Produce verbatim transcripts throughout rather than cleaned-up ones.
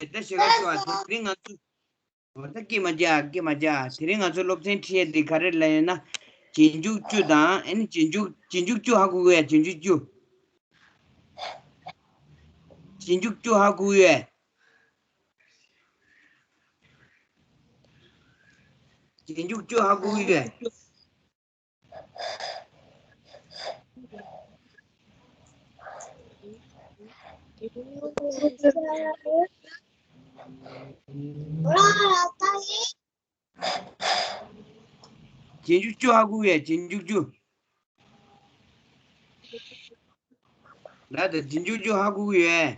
ད་ཞེ་ག་ཞུ་བ་དེ་རིང་ང་ཚོ། འོ་ད་སྐད་མ་རྒྱག་སྐད་མ་རྒྱག་དེ་རིང་ང་ཚོ་སློབ་ཚན་ཁྲིད་ཡས་དེ་ག་རེ་ལབ་ཡོད་ན། རྗེས་འཇུག་བཅུ་དང་ཨ་ནི་རྗེས་འཇུག་རྗེས་འཇུག་བཅུ་ཧ་གོ་གི་ཡ། རྗེས་འཇུག་བཅུ། རྗེས་འཇུག་བཅུ་ཧ་གོ་གི་ཡ། རྗེས་འཇུག་བཅུ་ཧ་གོ་གི་ཡ། རྗེས་འཇུག་བཅུ་ཧ་གོ་གི་ཡ། རྗེས་འཇུག་བཅུ། ལ་ད་རྗེས་འཇུག་བཅུ་ཧ་གོ་གི་ཡ།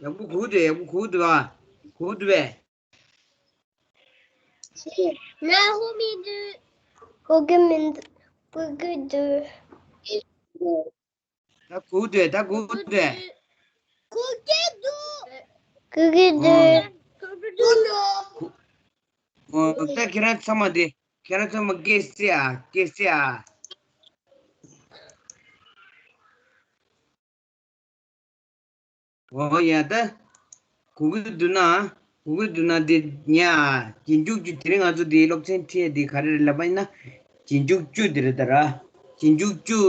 ཡག་པོ་གོ་འདུག་ཡག་པོ་གོ་འདུག་ཨ། གོ་འདུག་པས། ང་ཧུ་མི་འདུག་གོ་གི་མི་འདུག་གོ་གི་འདུག་ད་གོ་འདུག་ད་གོ་འདུག་གོ་གི་འདུག་གོ་གི་འདུག་ཨོ། ད་ཁྱེད་རང་ཚང་མ་དེ་ཁྱེད་རང་ཚང་མ་སྐད་སྲིད་ཨ། སྐད་སྲིད་ཨ། འོ་ཡ་ད། གོ་གི་འདུག་ན། གོ་གི་འདུག་ན་དེ་ཉ། རྗེས་འཇུག་བཅུ་དེ་རིང་ང་ཚོ་དེའི་སློབ་ཚན་ཁྲིད་དེ་ག་རེ་རེད་ལབ་པ་ཡིན་ན། རྗེས་འཇུག་བཅུ་དེ་རེད་ད་ར། རྗེས་འཇུག་བཅུ།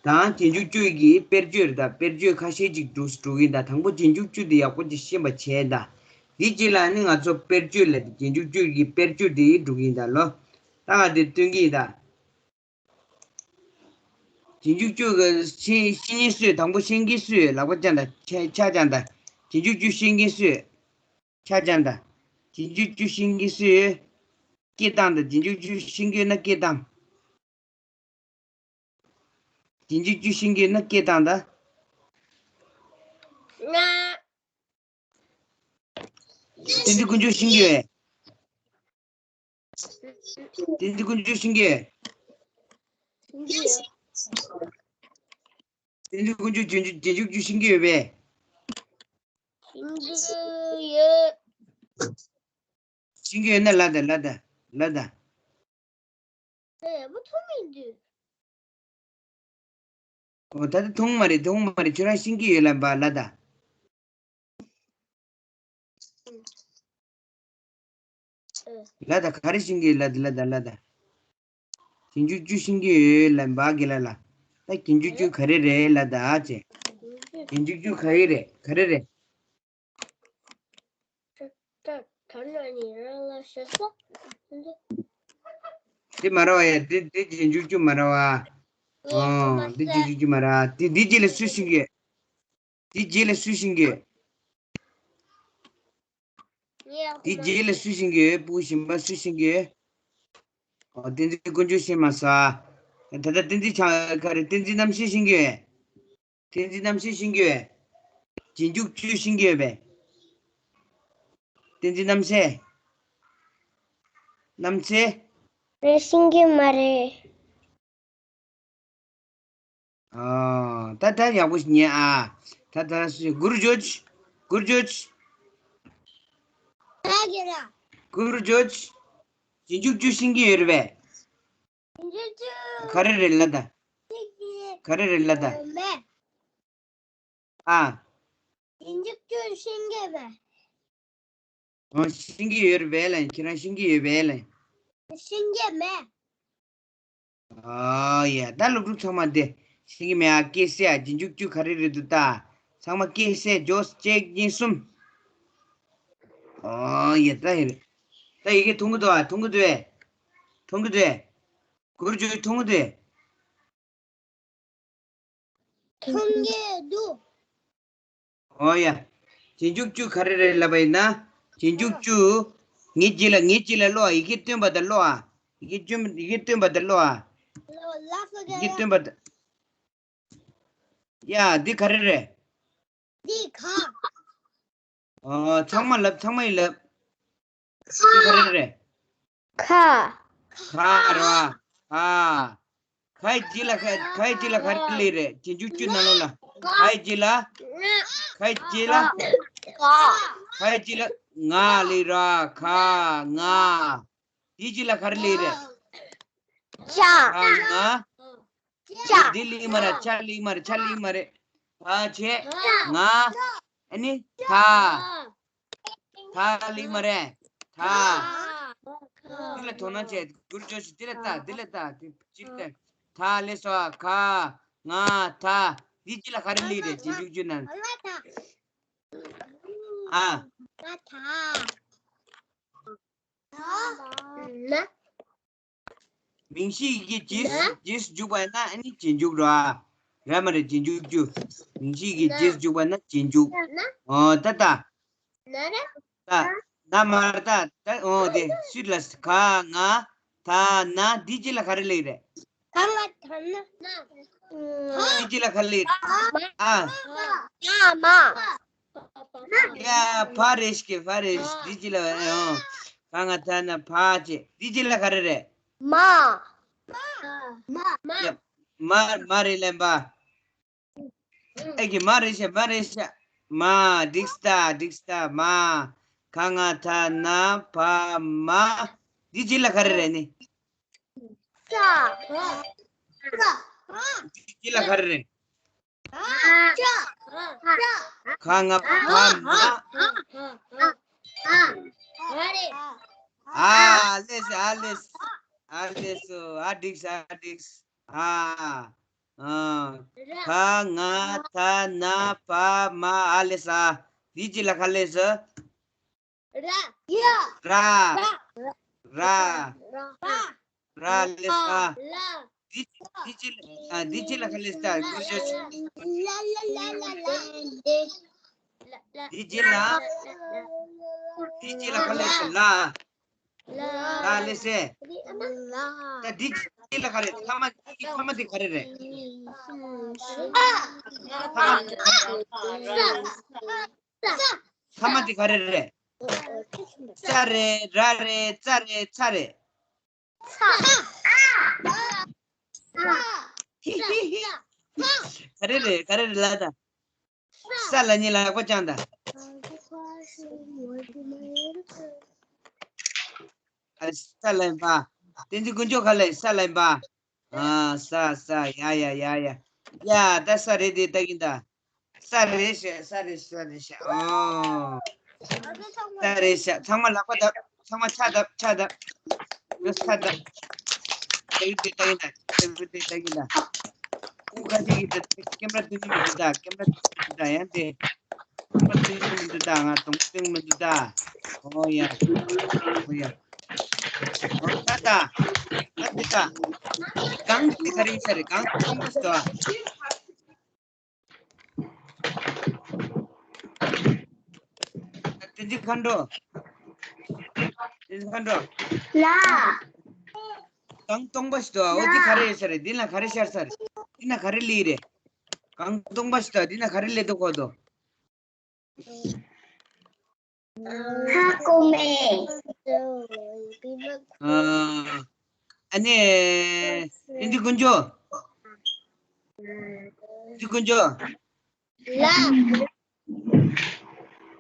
དང་རྗེས་འཇུག་བཅུ་གི་དཔེར་བརྗོད་རེད་ད། དཔེར་བརྗོད་ཁ་ཤས་ཅིག་འགྲོ་འགྲོ་གི་ཡིན་ད། དང་པོ་རྗེས་འཇུག་བཅུ་དེ་ཡག་པོ་ཅིག་ཤེས་པ་བྱས་ད། དེ་རྗེས་ལ་ནི་ང་ཚོ་དཔེར་བརྗོད་ལ་རྗེས་འཇུག་བཅུ་གི་དཔེར་བརྗོད་དེ་འགྲོ་གི་ཡིན་ད་ལོ། ད་ང་དེ་སྟོན་གི་ཡིན་ད། རྗེས་འཇུག་བཅུ་གི་ཤེས་ཤེས་མཁན་སུས། དང་པོ་ཤེས་མཁན་སུས་ལག་པ་བརྐྱངས་དང་། ཆ་ཆ་བརྐྱངས་དང་། རྗེས་འཇུག་བཅུ་ཤེས་མཁན་སུས། ཆ་བརྐྱངས་དང་། རྗེས་འཇུག་བཅུ་ཤེས་མཁན་སུས། སྐད་བཏང་དང་། རྗེས་འཇུག་བཅུ་ཤེས་མཁན་ཡོད་ན་སྐད་བཏང་། རྗེས་འཇུག་བཅུ་ཤེས་མཁན་ཡོད་ན་སྐད་བཏང་དང་། ང་། བསྟན་འཛིན་དཀོན་མཆོག་ཤེས་ཀྱི་ཡོད། བསྟན་འཛིན་དཀོན་མཆོག་ཤེས་ཀྱི་ཡོད། བསྟན་འཛིན་དཀོན་མཆོག་རྗེས་འཇུག་རྗེས་འཇུག་བཅུ་ཤེས་ཀྱི་ཡོད་པས། ཤེས་ཀྱི་ཡོད། ཤེས་ཀྱི་ཡོད་ན་ལབ་དང་། ལབ་དང་། ལབ་དང་། ཨེ། མཐོང་མི་འདུག་ཨོ། ད་ལྟ་མཐོང་མ་རེད། མཐོང་མ་རེད། ཁྱོད་རང་ཤེས་ཀྱི་ཡོད་ལབ་པ། ལབ་དང་། ཨེ། ལབ་དང་། ག་རེ་ཤེས་ཀྱི་ཡོད། ལབ་དང་། ལབ་དང་། ལབ་དང་། རྗེས་འཇུག་བཅུ་ཤེས་ཀྱི་ཡོད་ལབ་པ་གི་ལ་ལ། ད་རྗེས་འཇུག་བཅུ་ག་རེ་རེད་ལབ་དང་ཅེ། རྗེས་འཇུག་བཅུ་ག་རེ་རེད། ག་རེ་རེད། ད་ད་ནི་ར་ལ་ཤ་ས། དེ་མ་རེད་པ་ཡ། དེ་དེ་རྗེས་འཇུག་བཅུ་མ་རེད་པ། ཨོ། དེ་རྗེས་འཇུག་བཅུ་མ་རེད། དེ་དེ་རྗེས་ལ་སུ་ཤེས་ཀྱི་ཡོད། དེ་རྗེས་ལ་སུ་ཤེས་ཀྱི་ཡོད། དེ་རྗེས་ལ་སུ་ཤེས་ཀྱི་ཡོད། སྤུ་གུ་གཞན་པ་སུ་ཤེས་ཀྱི་ཡོད། ཨོ། བསྟན་འཛིན་དཀོན་མཆོག་ཤེས་མ་སོང་། ད་ལྟ་བསྟན་འཛིན་ཆ་ག་རེ། བསྟན་འཛིན་རྣམ་ཤེས་ཤེས་ཀྱི་ཡོད། བསྟན་འཛིན་རྣམ་ཤེས་ཤེས་ཀྱི་ཡོད། རྗེས་འཇུག་བཅུ་ཤེས་ཀྱི་ཡོད་པས། བསྟན་འཛིན་རྣམ་ཤེས། རྣམ་ཤེས། རེད། ཤེས་ཀྱི་མ་རེད། ཨ། ད་ད་ཡག་པོ་ཞིག་ཉན་ཨ། ད་ད་སུ། གུ་རུ་ཇོརྗ། གུ་རུ་ཇོརྗ། ད་ག་རེ་རེད། གུ་རུ་ཇོརྗ། རྗེས་འཇུག་བཅུ་ཤེས་ཀྱི་ཡོད་རེད་པས། རྗེས་འཇུག་བཅུ། ག་རེ་རེད་ལབ་དང་། ཤེས་ཀྱི་ག་རེ་རེད་ལབ་དང་། མེད། ཨ། རྗེས་འཇུག་བཅུ་ཤེས་ཀྱི་མེད། ཨོ། ཤེས་ཀྱི་ཡོད་རེད་པས་ལབ། ཁྱེད་རང་ཤེས་ཀྱི་ཡོད་པས་ལབ། ཤེས་ཀྱི་མེད། ཨོ་ཡ། ད་སློབ་ཕྲུག་ཚང་མ་དེ་ཤེས་ཀྱི་མེད་ཨ། སྐད་གསལ་ཨ། རྗེས་འཇུག་བཅུ་ག་རེ་རེད་འདུག་ལྟ། ཚང་མ་སྐད་གསལ་འཇོག་གཅིག་གཉིས་གསུམ། ཨོ་ཡ། ད་ཡིན། ད་ཡི་གེ་མཐོང་གི་འདུག་ཨ། མཐོང་གི་འདུག་ཨེ། མཐོང་གི་འདུག་ཨེ། གུ་རུ་ཇོརྗ་མཐོང་གི་འདུག་ཨེ། མཐོང་གི་འདུག་ཨོ་ཡ། རྗེས་འཇུག་བཅུ་ག་རེ་རེད་ལབ་པ་ཡིན་ན། རྗེས་འཇུག་བཅུ། ངའི་རྗེས་ལ། ངའི་རྗེས་ལ་ཀློག་ཨ། ཡི་གེ་སྟོན་པ་དང་ཀློག་ཨ། ཡི་གེ་སྟོན། ཡི་གེ་སྟོན་པ་དང་ཀློག་ཨ། ཡི་གེ་སྟོན་པ་དང་། ཡ། འདི་ག་རེ་རེད། འདི་ག་ཨོ། ཚང་མ་ལབ། ཚང་མ་ཡིས་ལབ། འདི་ག་རེ་རེད། ཁ། ཁ་རེད་པ། ཁ། ཁའི་རྗེས་ལ། ཁ། ཁའི་རྗེས་ལ་ག་རེ་སླེབས་རེད། རྗེས་འཇུག་བཅུ་ནང་ལོགས་ལ། ཁའི་རྗེས་ལ། ཁའི་རྗེས་ལ། ཁའི་རྗེས་ལ་ང་སླེབས་རེད་པ། ཁ། ང་། དེའི་རྗེས་ལ་ག་རེ་སླེབས་རེད། ཤ། ཁ། ང་། ཅ། འདི་ལིག་མ་རེད། ཅ་ལིག་མ་རེད། ཅ་ལིག་མ་རེད། བ་བྱས། ང་། ཨ་ནི་ད། ད་ལིག་མ་རེད། ད། འདི་ལ་དོ་སྣང་བྱས། འགུལ་སྐྱོད་ཤིག་འདི་ལ་ལྟ། འདི་ལ་ལྟ། འདི་གཅིག་ལྟ། ད་ལས་སོ། ག་ང་ད། འདི་གཅིག་ལ་ག་རེ་ལིག་རེད། རྗེས་འཇུག་བརྗོད་ན། ཨ། ང་ད། ན། མིང་གཞི་ཡི་གེ་རྗེས་སུ་རྗེས་སུ་འཇུག་པ་ཡིན་ན་ཨ་ནི་རྗེས་འཇུག་རོ། ཨ། ར་མ་རེད། རྗེས་འཇུག་རྒྱུ། མིང་གཞི་ཡི་གེ་རྗེས་སུ་འཇུག་པ་ན་རྗེས་འཇུག་ཨོ་ད་ད། ན་ར། ད། ན་མ་ར་ད་ད། ཨོ་དེ་སུས་ལ་ག་ང་ད་ན་འདི་གཅིག་ལ་ག་རེ་ལིག་རེད། ག་ང་ད་ན་ན། འདི་གཅིག་ལ་ག་རེ་ལིག་རེད། ཨ། ད་མ། ཡ་ཕ་རེད་ཤི་ཕ་རེད་ཤི། འདི་གཅིག་ལ་ཨོ། ག་ང་ད་ན་ཕ་ཅེ། འདི་གཅིག་ལ་ག་རེ་རེད། མ། མ། མ། ཡ། མ་མ་རེད་ལན་པ། ཨེ་གི་མ་རེད་ཤག་མ་རེད་ཤག་མ། འགྲིག་སྟ་འགྲིག་སྟ་མ། ག་ང་ད་ན་བ་མ། འདི་གཅིག་ལ་ག་རེ་རེད་ནི། ས། འདི་གཅིག་ལ་ག་རེ་རེད། ག་ང་བ་མ། ཨ་ལེས་ཨ་ལེས་ཨ་ལེས་སོ། ཨ་འགྲིག་ཨ་འགྲིག་ཨ། ཨ། ག་ང་ད་ན་བ་མ་ཨ་ལེ་ས། འདི་གཅིག་ལ་ག་ལེ་ས། ར། ཡ། ར། ར། ར། ར་ལེ་ས། ལ། འདི་འདི་གཅིག་ཨ་འདི་གཅིག་ལ་ག་ལེ་ས། ལ་ལ་ལ་ལ་ལ། འདི་གཅིག་ལ། འདི་གཅིག་ལ་ག་ལེ་ས། ལ། ལ་ལེ་སེ། ད་འདི་གཅིག་ལ་ག་རེ། ཐ་མ་ཐ་མ་འདི་ག་རེ་རེད། ཐ་མ་འདི་ག་རེ་རེད། ས་རེད། ར་རེད། ཙ་རེད། ཚ་རེད། ཚ། ག་རེ་རེད། ག་རེ་རེད་ལ་ད། ས་ལ་ཉིན་ལག་པ་བརྐྱངས་དང་། ཨ་ས་ལ་ཡིན་པ། བསྟན་འཛིན་དཀོན་མཆོག་ག་ལ་ཡིན། ས་ལ་ཡིན་པ། ཨ་ས་ས་ཡ་ཡ་ཡ་ཡ། ཡ་ད་ས་རེད་དེ་ལྟ་གིན་ད། ས་རེད་ཤག་ས་རེད་ས་རེད་ཤག་ཨོ། ས་རེད་ཤག་ཚང་མ་ལག་པ་བརྡབ། ཚང་མ་ཕྱག་བརྡབ་ཕྱག་བརྡབ། ཕྱག་བརྡབ། ལྟ་གིན་ད་ལྟ་གིན་ད་ལྟ་གིན་ད། ཁོ་ཁ་ཅིག་གིས་ཀེམ་ར་སྟོན་གྱི་མི་འདུག་ད། ཀེམ་ར་སྟོན་གྱི་མི་འདུག་ད་ཡང་དེ། ཀེམ་ར་སྟོན་གྱི་མི་འདུག་ད། ང་གདོང་སྟོན་གྱི་མི་འདུག་ད། ཨོ་ཡ། ཨོ་ཡ། ཨོ་ད་ད། ད་འདི་ད། གང་འདི་ག་རེ་ཡིན་ས་རེད། གང་སྟོན་གྱི་འདུག་ཨ། བསྟན་འཛིན་མཁའ་འགྲོ། བསྟན་འཛིན་མཁའ་འགྲོ། ལ། གང་སྟོང་པ་ཞིག་འདུག་ཨ། འོ་འདི་ག་རེ་ཡོད་ས་རེད། འདི་ན་ག་རེ་ཤར་ས་རེད། འདི་ན་ག་རེ་ལི་རེད། གང་སྟོང་པ་ཞིག་འདུག་ཨ། འདི་ན་ག་རེ་ལི་འདུག་གོ་འདུག་ཧ་གོ་མེད། ཨ་ནི། བསྟན་འཛིན་དཀོན་མཆོག་བསྟན་འཛིན་དཀོན་མཆོག་ལ།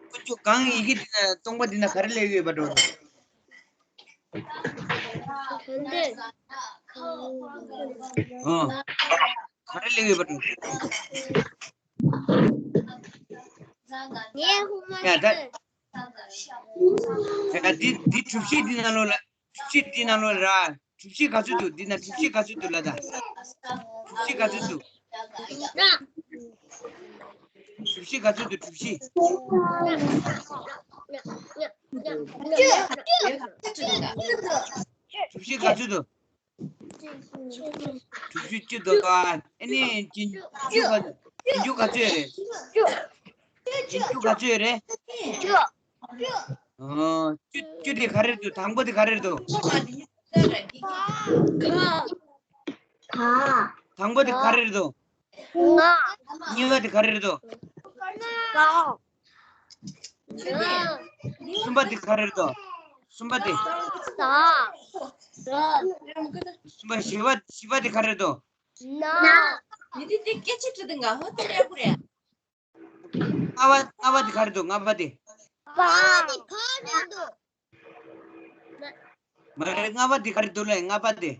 དཀོན་མཆོག་གང་ཡི་གེ་འདི་ན་སྟོང་པ་འདི་ན་ག་རེ་ལས་ཡོད་པ་འགྲོ། ཨོ། ག་རེ་ལས་ཡོད་པ་འགྲོ། ཡ་ད། ཡ་འདི་འདི་གྲུ་བཞི་འདི་ནང་ལོགས་ལ། གྲུ་བཞི་འདི་ནང་ལོགས་ལ་ར། གྲུ་བཞི་ག་ཚོད་འདུག་འདི་ན་གྲུ་བཞི་ག་ཚོད་འདུག་ལ་ད། གྲུ་བཞི་ག་ཚོད་འདུག་གྲུ་བཞི་ག་ཚོད་འདུག་གྲུ་བཞི། གྲུ་བཞི་ག་ཚོད་འདུག་གྲུ་བཞི་བཅུ་འདུག་ཨ་ནི་རྗེས་འཇུག་ག་རྗེས་འཇུག་ག་ཚོད་རེད། རྗེས་འཇུག་ག་ཚོད་རེད། ཨོ། བཅུ་བཅུ་དེ་ག་རེ་རེད་འདུག་དང་པོ་དེ་ག་རེ་རེད་འདུག་ག་དང་པོ་དེ་ག་རེ་རེད་འདུག་ང་། གཉིས་པ་དེ་ག་རེ་རེད་འདུག་ག་གསུམ་པ་དེ་ག་རེ་རེད་འདུག་གསུམ་པ་དེ། ས། གསུམ་པ་བཞི་པ་བཞི་པ་དེ་ག་རེ་རེད་འདུག་ན། ལྔ་པ་ལྔ་པ་དེ་ག་རེ་འདུག་ལྔ་པ་དེ། བ། མ་རེད། ལྔ་པ་དེ་ག་རེ་འདུག་ལས་ལྔ་པ་དེ། ལྔ་པ་དེ་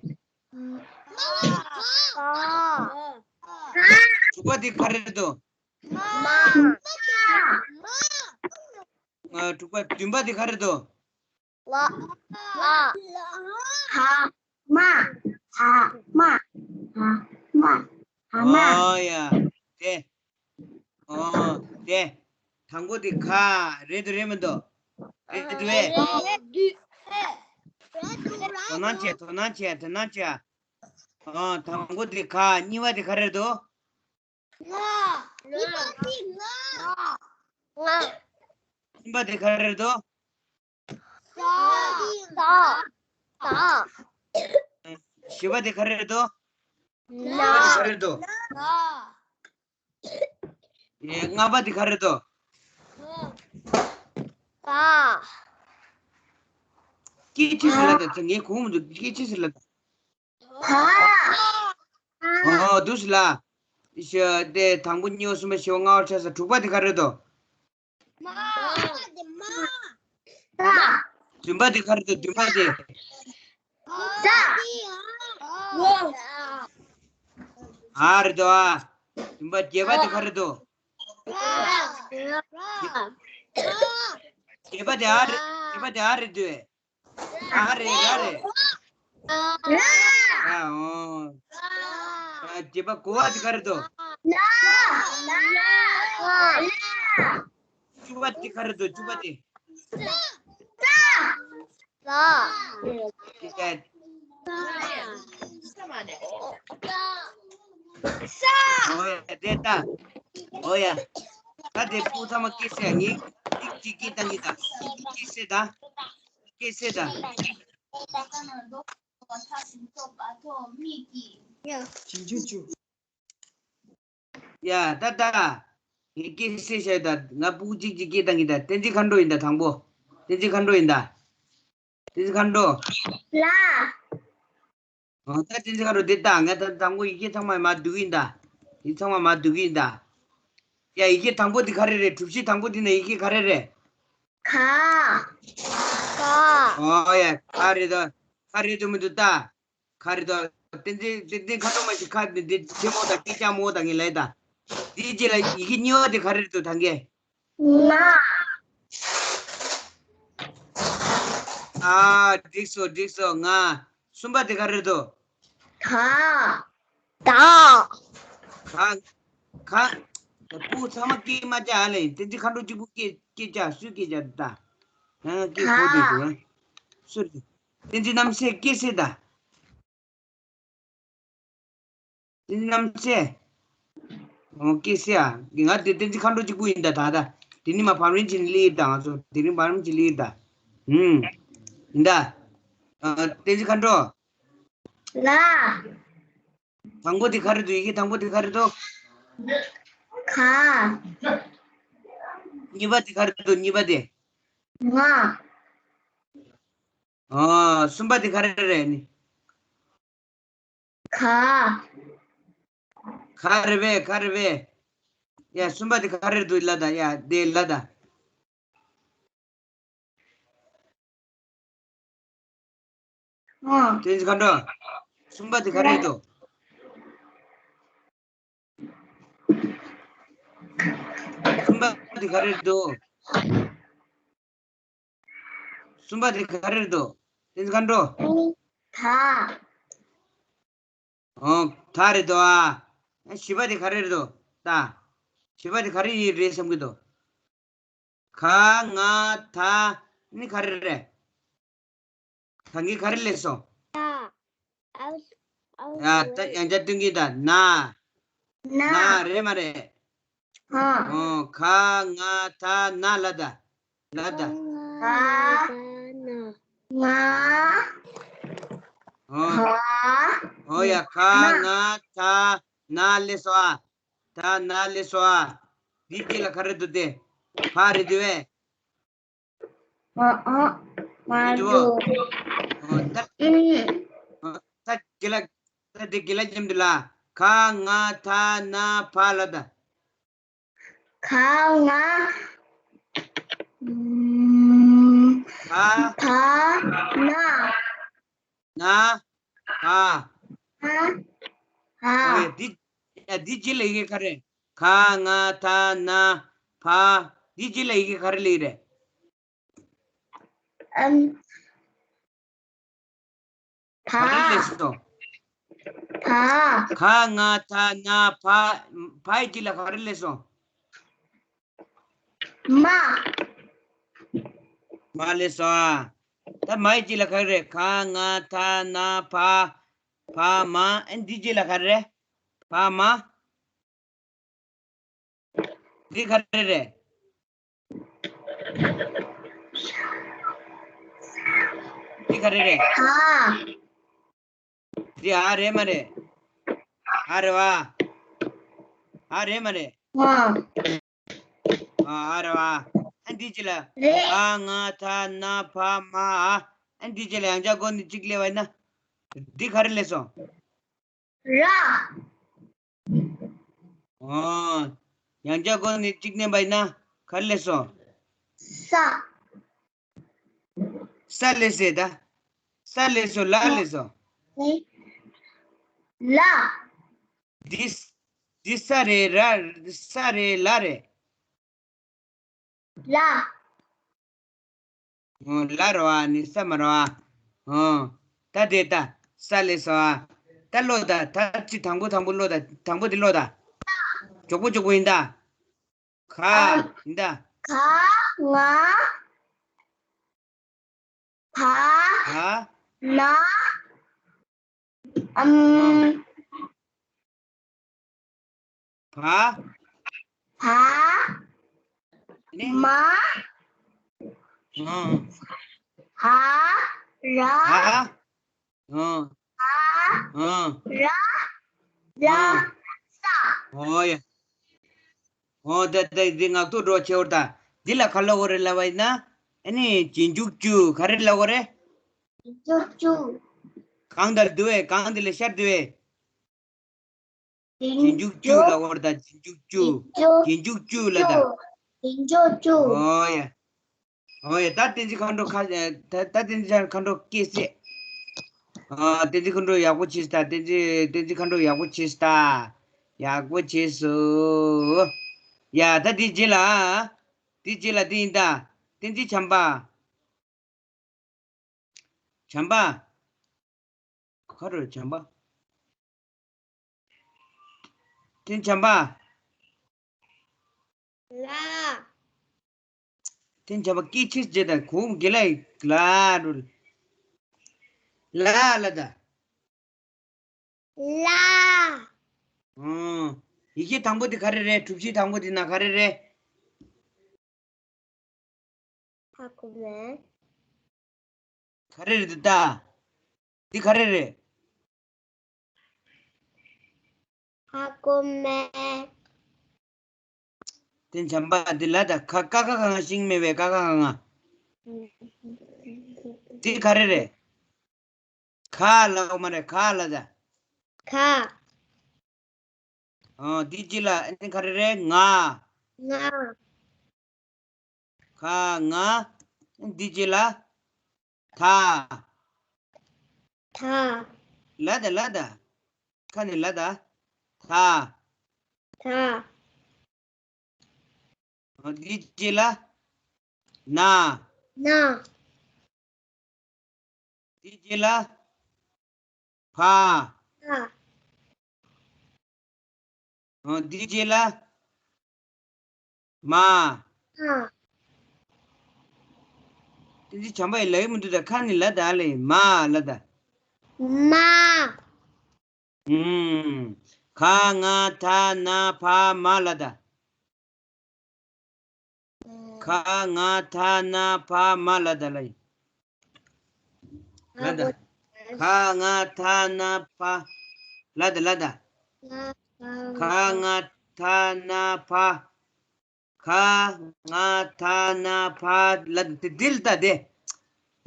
ག་དྲུག་པ་དེ་ག་རེ་རེད་དོ། མ། ཨ། དྲུག་པ། བདུན་པ་དེ་ག་རེ་རེད་དོ། ལ། ལ། ཧ། མ། ཧ། མ། ཧ། མ། ཧ། མ། ཨོ་ཡ། དེ། ཨོ། དེ། དང་པོ་དེ་ག་རེད་འདུག་རེད་མི་འདུག་རེད་འདུག་བས། རེད་འདུག་དོ་སྣང་བྱས། དོ་སྣང་བྱས། དོ་སྣང་བྱས། ཨོ། དང་པོ་དེ་ག་གཉིས་པ་དེ་ག་རེད་འདུག་ང་། གཉིས་པ་དེ་ང་། ང་། གསུམ་པ་དེ་ག་རེ་རེད་འདུག་ད། ད། བཞི་པ་དེ་ག་རེ་རེད་འདུག་ན། བཞི་པ་དེ་ག་རེ་རེད་འདུག་ན། ཨེ། ལྔ་པ་དེ་ག་རེ་རེད་འདུག་ད། སྐད་ཅིག་ཟེར་ལ་ད། ངས་གོ་མི་འདུག་སྐད་ཅིག་ཟེར་ལ་ད། ད། ཨོ། འདུག་སེ་ལ། ཤ། དེ་དང་པོ་གཉིས་པ་གསུམ་པ་བཞི་པ་ལྔ་པ་ཆགས་ས། དྲུག་པ་དེ་ག་རེ་རེད་འདུག་མ། མ། ད། བདུན་པ་དེ་ག་རེ་རེད་འདུག་བདུན་པ་དེ། ད། ཨ་རེད་འདུག་ཨ། བདུན་པ། བརྒྱད་པ་དེ་ག་རེ་རེད་འདུག་བརྒྱད་པ་དེ་ཨ་རེད། བརྒྱད་པ་དེ་ཨ་རེད་འདུག་ཨ་རེད། ཨ་རེད། ཨ། ཨོ། ཨ། བརྒྱད་པ། དགུ་པ་དེ་ག་རེ་རེད་འདུག་ན། ན། ན། བཅུ་པ་དེ་ག་རེ་རེད་འདུག་བཅུ་པ་དེ། ས། ས། དེ་ག་ས། ཨོ་ཡ། དེ་ད། ཨོ་ཡ། ད་དེ་སྤུ་གུ་ཚང་མ་སྐད་ཤེས་ཡ། ངས་ཅིག་ཅིག་སྐད་བཏང་གི་ད། སྐད་ཤེས་ད། སྐད་ཤེས་ད། ཡ། ཅིང་ཅུ་ཅུ། ཡ། ད་ད། ངས་སྐད་ཤེས་ཤེས་ད། ང་སྤུ་གུ་གཅིག་གཅིག་སྐད་བཏང་གི་ད། བསྟན་འཛིན་མཁའ་འགྲོ་ཡིན་ད། དང་པོ། བསྟན་འཛིན་མཁའ་འགྲོ་ཡིན་ད། བསྟན་འཛིན་མཁའ་འགྲོ། ལ། ཨོ། ད་བསྟན་འཛིན་མཁའ་འགྲོ་དེ་ད། ང་ད་དང་པོ་ཡི་གེ་ཚང་མ་མར་བསྡུ་གི་ཡིན་ད། ཡི་གེ་ཚང་མ་མར་བསྡུ་གི་ཡིན་ད། ཡ། ཡི་གེ་དང་པོ་འདི་ག་རེ་རེད། གྲུ་བཞི་དང་པོ་འདི་ན་ཡི་གེ་ག་རེ་རེད། ག། ག། ཨོ་ཡ། ག་རེད་དོ། ག་རེད་དོ་མི་འདུག་ད། ག་རེད་དོ། བསྟན་འཛིན། བསྟན་འཛིན་མཁའ་འགྲོ་མ་ཞིག་ཁ་འདི་འདི་ཆེན་མོ་དང་སྐད་རྐྱང་མོ་དང་ངས་ལབ་ད། འདིའི་རྗེས་ལ་ཡི་གེ་གཉིས་པ་དེ་ག་རེ་རེད་འདུག་ད་ངས། ང་། ཨ། འགྲིག་སོང་། འགྲིག་སོང་། ང་། གསུམ་པ་དེ་ག་རེ་རེད་འདུག་ད། ད། ག། ག། སྤུ་གུ་ཚང་མ་སྐད་མ་རྒྱག་ཨ་ལེ། བསྟན་འཛིན་མཁའ་འགྲོ་གཅིག་པུ་སྐད་སྐད་རྒྱག་སུས་སྐད་རྒྱག་ད། ང་སྐད་གོ་བསྡད་འདུག་ཨ། སུ་རེད། བསྟན་འཛིན་རྣམ་སྲས་སྐད་ཤེས་ད། བསྟན་འཛིན་རྣམ་སྲས། ཨོ། སྐད་ཤེས་ཨ། ང་དེ་བསྟན་འཛིན་མཁའ་འགྲོ་གཅིག་པུ་ཡིན་ད། ད་ད། དེ་ནི་མ་བམ་རིན་ཆེན་ལི་ཡིན་ད། ང་ཚོ་དེ་རིང་བམ་རིན་ཆེན་ལི་ཡིན་ད། ཧུམ། ཡིན་ད། ཨ། བསྟན་འཛིན་མཁའ་འགྲོ། ལ། དང་པོ་དེ་ག་རེ་འདུག་ཡི་གེ་དང་པོ་དེ་ག་རེ་འདུག་ག། གཉིས་པ་དེ་ག་རེ་འདུག་གཉིས་པ་དེ། ང་། ཨ། གསུམ་པ་དེ་ག་རེ་རེད་ནི། ག། ག་རེད་པས། ག་རེད་པས། ཡ། གསུམ་པ་དེ་ག་རེ་འདུག་ལབ་ད། ཡ། དེ་ལབ་ད། ཨ། བསྟན་འཛིན་མཁའ་འགྲོ། གསུམ་པ་དེ་ག་རེ་འདུག་གསུམ་པ་དེ་ག་རེ་འདུག་གསུམ་པ་དེ་ག་རེ་འདུག་བསྟན་འཛིན་མཁའ་འགྲོ། ད། ཨོ། ད་རེད་དོ་ཨ། བཞི་པ་དེ་ག་རེ་རེད་དོ། ད། བཞི་པ་དེ་ག་རེ་ཡིན་རེད་བསམ་གྱི་འདུག་ག། ང་། ད། ནི་ག་རེ་རེད། ད་ངས་ག་རེ་ལབ་སོང་། ད། ཨ། ཨ། ཡ། ད་ཡང་བསྐྱར་སྟོན་གྱི་ད། ན། ན། ན་རེད་མ་རེད། ཨ། ཨོ། ག། ང་། ད། ན་ལབ་ད། ལབ་ད། ག། ང་། ང་། ཨོ། ག། ཨོ་ཡ། ག། ང་། ང་། ད། ན་ལབ་སོང་ཨ། ད། ན་ལབ་སོང་ཨ། འདི་རྗེས་ལ་ག་རེ་འདུག་སྟེ། བ་རེད་འདུག་པས། ཨ། ཨ། མ་འདུག་འདུག་ཨོ། ད། ཨུམ། ཨོ། ད་དགེ་ལགས། ད་དེ་དགེ་ལགས་མཉམ་དུ་ལ། ག། ང་། ད། ན། བ་ལབ་ད། ག། ང་། ཨུམ། ག། བ། ན། ན། བ། བ། བ། ཨོ་ཡ། འདི། ཡ། ཡ། འདི་རྗེས་ལ་ཡི་གེ་ག་རེ། ག་ང་ད་ན་བ། འདི་རྗེས་ལ་ཡི་གེ་ག་རེ་སླེབས་རེད། ཨམ། བ། ག་རེ་སླེབས་སོང་། བ། ག་ང་ད་ན་བ། བ་ཡི་རྗེས་ལ་ག་རེ་སླེབས་སོང་། མ། མ་སླེབས་སོང་ཨ། ད་མ་ཡི་རྗེས་ལ་ག་རེ་རེད། ག་ང་ད་ན་བ། བ་མ། ཨ་འདི་རྗེས་ལ་ག་རེ་རེད། བ་མ། འདི་ག་རེ་རེད། འདི་ག་རེ་རེད། ག། འདི་ཨ་རེད་མ་རེད། ཨ་རེད་བ། ཨ་རེད་མ་རེད། ཨ། ཨ་རེད་བ། ཨ་འདི་རྗེས་ལ། རེད། ག་ང་ད་ན་བ་མ། ཨ་འདི་རྗེས་ལ་ཡང་བསྐྱར་སྒོ་ནས་གཅིག་སླེབས་པ་ཡིན་ན། འདི་ག་རེ་སླེབས་སོང་། ར། ཨོ། ཡང་བསྐྱར་སྒོ་ནས་གཅིག་བསྣན་པ་ཡིན་ན་ག་རེ་སླེབས་སོང་། ས། ས་སླེབས་སོང་ད། ས་སླེབས་སོང་། ལ་སླེབས་སོང་། ལ། འདི། འདི་ས་རེད་ར། ས་རེད་ལ་རེད། ལ། ཨོ། ལ་རེད་བ། ནི་ས་མ་རེད་བ། ཨོ། ད་དེ་ད། ས་སླེབས་སོང་ཨ། ད་ཀློག་ད། ད་ཅི་དང་པོ་དང་པོ་ཀློག་ད། དང་པོ་དེ་ཀློག་ད། མགྱོགས་པོ་མགྱོགས་པོ་ཡིན་ད། ག། ཨ། ཡིན་ད། ག་ང་། བ། བ། ན། ཨམ། བ། བ། ནི། མ། ཨ། བ། ར། བ། ཨ། བ། ཨ། ར། ལ། ཨ། ས། ཨོ་ཡ། ཨོ་ད་ད་འདི་ངག་ཐོག་འགྲོ་ཆེ་བར་ད། འདི་ལ་ག་ལབ་དགོས་རེད་ལབ་པ་ཡིན་ན། ཨ་ནི་རྗེས་འཇུག་བཅུ། ག་རེ་ལབ་དགོས་རེད། རྗེས་འཇུག་བཅུ། གང་ལྟར་འདུག་བས། གང་འདི་ལ་ཤར་འདུག་བས། རྗེས་འཇུག་བཅུ་ལབ་དགོས་རེད་ད། རྗེས་འཇུག་བཅུ། རྗེས་འཇུག་བཅུ་ལབ་ད། རྗེས་འཇུག་བཅུ། ཨོ་ཡ། ཨོ་ཡ། ད་བསྟན་འཛིན་མཁའ་འགྲོ་ཁ། ད་ད་བསྟན་འཛིན་མཁའ་འགྲོ་སྐད་བཤད། ཨ། བསྟན་འཛིན་མཁའ་འགྲོ་ཡག་པོ་བྱས་ད། བསྟན་འཛིན། བསྟན་འཛིན་མཁའ་འགྲོ་ཡག་པོ་བྱས་ད། ཡག་པོ་བྱས་སོ། ཡ། ད་འདི་རྗེས་ལ། འདི་རྗེས་ལ་འདི་ཡིན་ད། བསྟན་འཛིན་བྱམས་པ། བྱམས་པ། ག་རེ་བྱམས་པ། བསྟན་བྱམས་པ། ལ། བསྟན་བྱམས་པ་སྐད་ཆེ་བྱས་དང་གོང་གི་ལ་ཡི་ལ་རུ། ལ་ལ་ད། ལ། ཨང་། ཡི་གེ་དང་པོ་དེ་ག་རེ་རེད། གྲུ་བཞི་དང་པོ་དེ་ན་ག་རེ་རེད། ཧ་གོ་མེད། ག་རེ་རེད་ད། འདི་ག་རེ་རེད། ཧ་གོ་མེད། དེ་བྱམས་པ་འདི་ལ་ད། ཁ་ཀ་ཁ་ག་ང་ཤིང་མེད་པའི་ཀ་ཁ་ག་ང་། འདི་ག་རེ་རེད། ག་ལ་འོ་མ་རེད། ག་ལ་ད། ག། ཨ། འདི་ཅི་ལ་ཨ་ནི་ག་རེ་རེད། ང་། ང་། ག་ང་། འདི་ཅི་ལ། ད། ད། ལ་ད་ལ་ད། ཁ་ནི་ལ་ད། ད། ད། འདི་ཅི་ལ། ན། ན། འདི་ཅི་ལ། བ། བ། འདི་ཅི་ལ། མ། མ། འདི་བྱམས་པ་ཡི་ལ་ཡི་མི་འདུག་ད། ཁ་ནི་ལ་ད་ལ་ཡི་མ་ལ་ད། མ། ཨུམ། ག་ང་ད་ན་བ་མ་ལ་ད། ག་ང་ད་ན་བ་མ་ལ་ད་ལ་ཡི། ལ་ད། ག་ང་ད་ན་བ། ལ་ད་ལ་ད། ག་ང་ད་ན་བ། ག་ང་ད་ན་བ་ལ་ད། དེ་འདི་ལ་ད་དེ།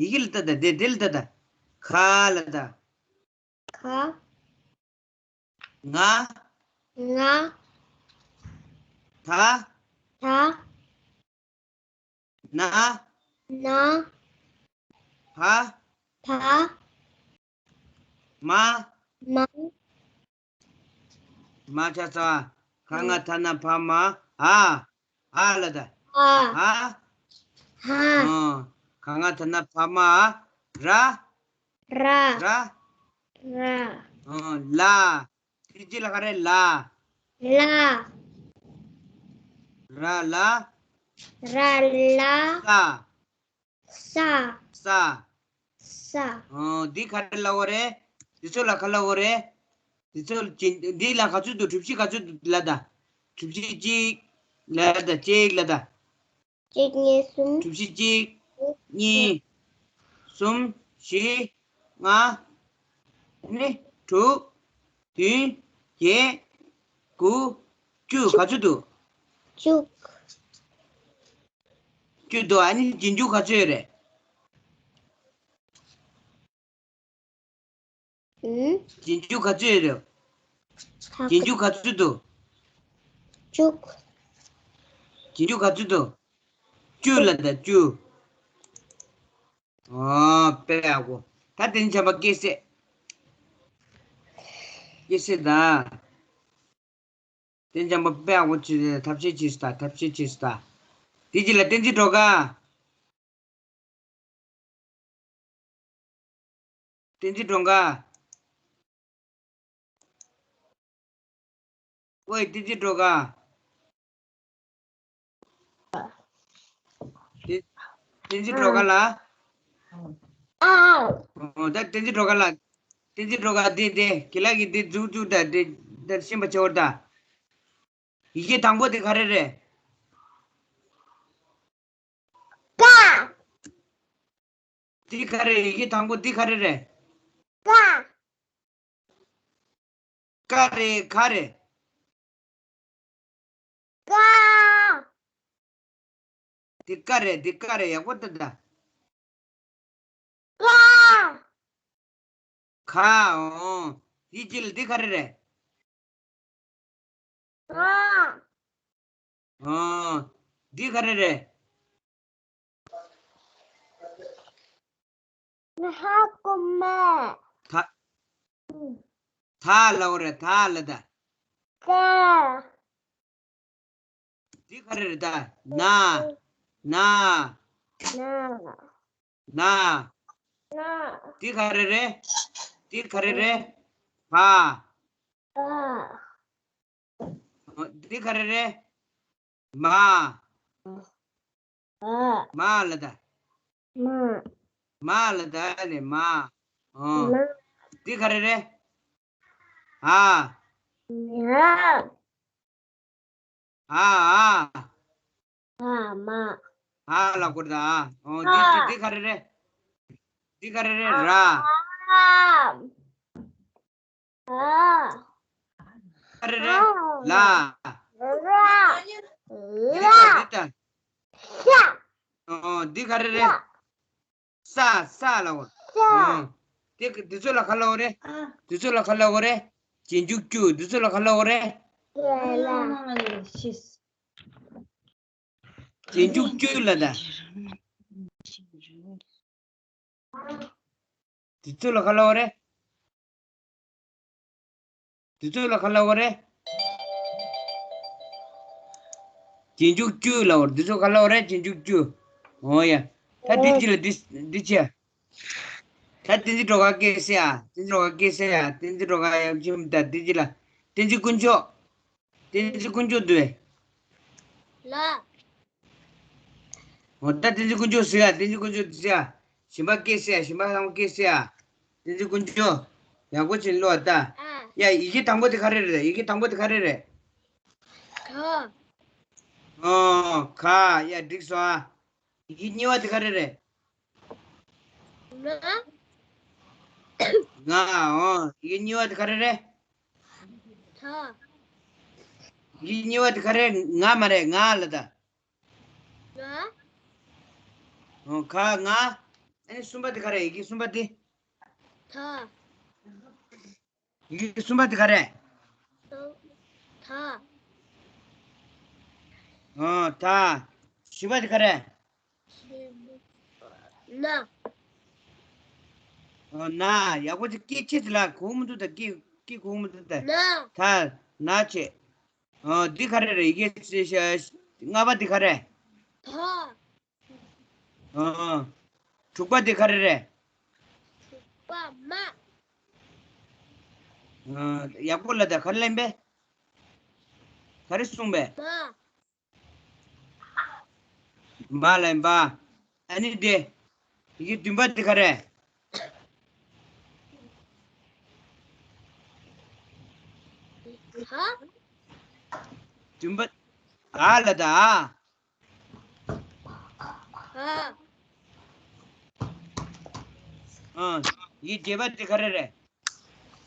ཡི་གེ་ལ་ད་ད་དེ་འདི་ལ་ད་ད། ག་ལ་ད། ག། ང་། ང་། ད། ད། ན། ན། བ། བ། མ། མ། མ་ཆ་ཚ། ག་ང་ད་ན་བ་མ། ཨ། ཨ་ལ་ད། ཨ། ཨ། ཧ། ཨོ། ག་ང་ད་ན་བ་མ། ར། ར། ར། ར། ཨོ། ལ། དེ་ཅི་ལ་ག་རེ་ལ། ལ། ར་ལ། ར་ལ། ས། ས། ས། ས། ཨོ། འདི་ག་རེ་ལབ་དགོས་རེད། འདི་ཚོ་ལ་ག་ལབ་དགོས་རེད། འདི་ཚོ་ཅི་འདི་ལ་ག་ཚོད་འདུག་གྲུ་བཞི་ག་ཚོད་འདུག་ལབ་ད། གྲུ་བཞི་གཅིག་ལབ་ད། གཅིག་ལབ་ད། གཅིག་གཉིས་གསུམ། གྲུ་བཞི་གཅིག་གཉིས། གསུམ། བཞི། ལྔ། ནི། དྲུག་བདུན། བརྒྱད། དགུ། བཅུ། ག་ཚོད་འདུག་བཅུ། བཅུ་འདུག་ཨ་ནི་རྗེས་འཇུག་ག་ཚོད་ཡོད་རེད། ཨུམ། རྗེས་འཇུག་ག་ཚོད་ཡོད་རེད། ད་རྗེས་འཇུག་ག་ཚོད་འདུག་བཅུ། རྗེས་འཇུག་ག་ཚོད་འདུག་བཅུ་ལ་ད་བཅུ། ཨོ། དཔེ་ཡག་པོ། ད་དེ་ནས་བྱམས་པ་སྐད་བཤད། སྐད་བཤད་ད། དེ་འཇམ་པོ་དཔེ་ཡག་པོ་བྱས་ཐབས་ཤེས་བྱས་སུ་ད། ཐབས་ཤེས་བྱས་སུ་ད། དེ་རྗེས་ལ་བསྟན་འཛིན་སྒྲོལ་དཀར། བསྟན་འཛིན་སྒྲོལ་དཀར། ཨོའི་བསྟན་འཛིན་སྒྲོལ་དཀར། བསྟན་བསྟན་འཛིན་སྒྲོལ་དཀར་ལ། ཨ། ཨོ་ད་བསྟན་འཛིན་སྒྲོལ་དཀར་ལ། བསྟན་འཛིན་སྒྲོལ་དཀར་འདི་འདི་ཁྱེད་ལགས་ཀྱིས་འདི་འཛུགས་འཛུགས་དང་འདི་འདི་ཤེས་པ་བྱེད་འོར་ད། ཡི་གེ་དང་པོ་དེ་ག་རེ་རེད། ཀ། འདི་ག་རེ་ཡི་གེ་དང་པོ་འདི་ག་རེ་རེད། ཀ། ཀ་རེད་ག་རེད། ཀ། འདི་ཀ་རེད་འདི་ཀ་རེད་ཡག་པོ་ལྟ་ད། ཀ། ཁ། འོ། འདི་ཅི་ལ་འདི་ག་རེ་རེད། ཨ། ཨ། འདི་ག་རེ་རེད། ཧ་གོ་མ། ད། ད་ལབ་རེད་ད་ལ་ད། ཀ། འདི་ག་རེ་རེད་ད། ན། ན། ན། ན། ན། འདི་ག་རེ་རེད། འདི་ག་རེ་རེད། བ། བ། འདི་ག་རེ་རེད། མ། མ། མ་ལ་ད། མ། མ་ལ་ད་ལེ་མ། ཨོ། མ། འདི་ག་རེ་རེད། ཨ། ཡ། ཨ་ཨ། ཨ་མ། ཨ་ལ་སྐོར་ད་ཨ། ཨོ་འདི་འདི་འདི་ག་རེ་རེད། འདི་ག་རེ་རེད་ར། ཨ། ཨ། ག་རེ་རེད། ལ། ལ། འདི་ལྟ་འདི་ལྟ། ཤ། ཨོ་འདི་ག་རེ་རེད། ཤ། ས་ས་ལ་འོ། ཤ། ཨོ། དེ་དེ་ཚོ་ལ་ག་ལ་འོ་རེད། དེ་ཚོ་ལ་ག་ལ་འོ་རེད། རྗེས་འཇུག་བཅུ། དེ་ཚོ་ལ་ག་ལ་འོ་རེད། ལ། རྗེས་འཇུག་བཅུ་ལ་ད། དེ་ཚོ་ལ་ག་ལ་འོ་རེད། དེ་ཚོ་ལ་ག་ལ་འོ་རེད། རྗེས་འཇུག་བཅུ་ལ་འོ། དེ་ཚོ་ག་ལ་འོ་རེད། རྗེས་འཇུག་བཅུ། འོ་ཡ། ད་འདི་ཅི་ལ་འདི་འདི་ཅི་ཡ། ད་བསྟན་འཛིན་སྒྲོལ་དཀར་སྐད་ཟེར་ཡ། བསྟན་འཛིན་སྒྲོལ་དཀར་སྐད་ཟེར་ཡ། བསྟན་འཛིན་སྒྲོལ་དཀར་ཡ་ཅི་མི་ད་འདི་ཅི་ལ། བསྟན་འཛིན་དཀོན་མཆོག་བསྟན་འཛིན་དཀོན་མཆོག་འདུག་བས། ལ། འོ་ད་བསྟན་འཛིན་དཀོན་མཆོག་ཟེར་ཡ། བསྟན་འཛིན་དཀོན་མཆོག་ཟེར་ཡ། གཞན་པ་སྐད་ཟེར་ཡ། གཞན་པ་ཚང་མ་སྐད་ཟེར་ཡ། བསྟན་འཛིན་དཀོན་མཆོག་ཡག་པོ་བྱས་ཀློག་ད། ཨ། ཡ་ཡི་གེ་དང་པོ་དེ་ག་རེ་རེད། ཡི་གེ་དང་པོ་དེ་ག་རེ་རེད། ག། ཨོ་ག། ཡ་འགྲིག་སོང་ཨ། ཡི་གེ་གཉིས་པ་དེ་ག་རེ་རེད། ང་། ང་། ཨོ་ཡི་གེ་གཉིས་པ་དེ་ག་རེ་རེད། ད། ཡི་གེ་གཉིས་པ་དེ་ག་རེ། ང་མ་རེད། ང་ལ་ད། ང་། ཨོ་ག་ང་། ཨ་ནི་གསུམ་པ་དེ་ག་རེ། ཡི་གེ་གསུམ་པ་དེ། ད། ཡི་གེ་གསུམ་པ་དེ་ག་རེ། ད། ཨོ་ད། བཞི་པ་དེ་ག་རེ། ན། ཨོ་ན། ཡག་པོ་ཅིག་སྐད་ཆེ་ཙི་ལ་གོ་མི་འདུག་ད། སྐད་སྐད་གོ་མི་འདུག་ད། ན། ད། ན་བྱེད། ཨོ། འདི་ག་རེ་རེད། ཡི་གེ་ལྔ་པ་འདི་ག་རེ། ད། ཨོ། དྲུག་པ་འདི་ག་རེ་རེད། དྲུག་པ་མ། ཨོ། ཡག་པོ་ལབ་དང་། ག་རེ་ལབ་པས། ག་རེ་གསུངས་པས། མ། མ་ལབ་པ། ཨ་ནི་དེ། ཡི་གེ་བདུན་པ་དེ་ག་རེ། ཧ། བདུན་པ། ཨ་ལབ་དང་། ཨ། ཨ། ཡི་གེ་བརྒྱད་པ་དེ་ག་རེ་རེད།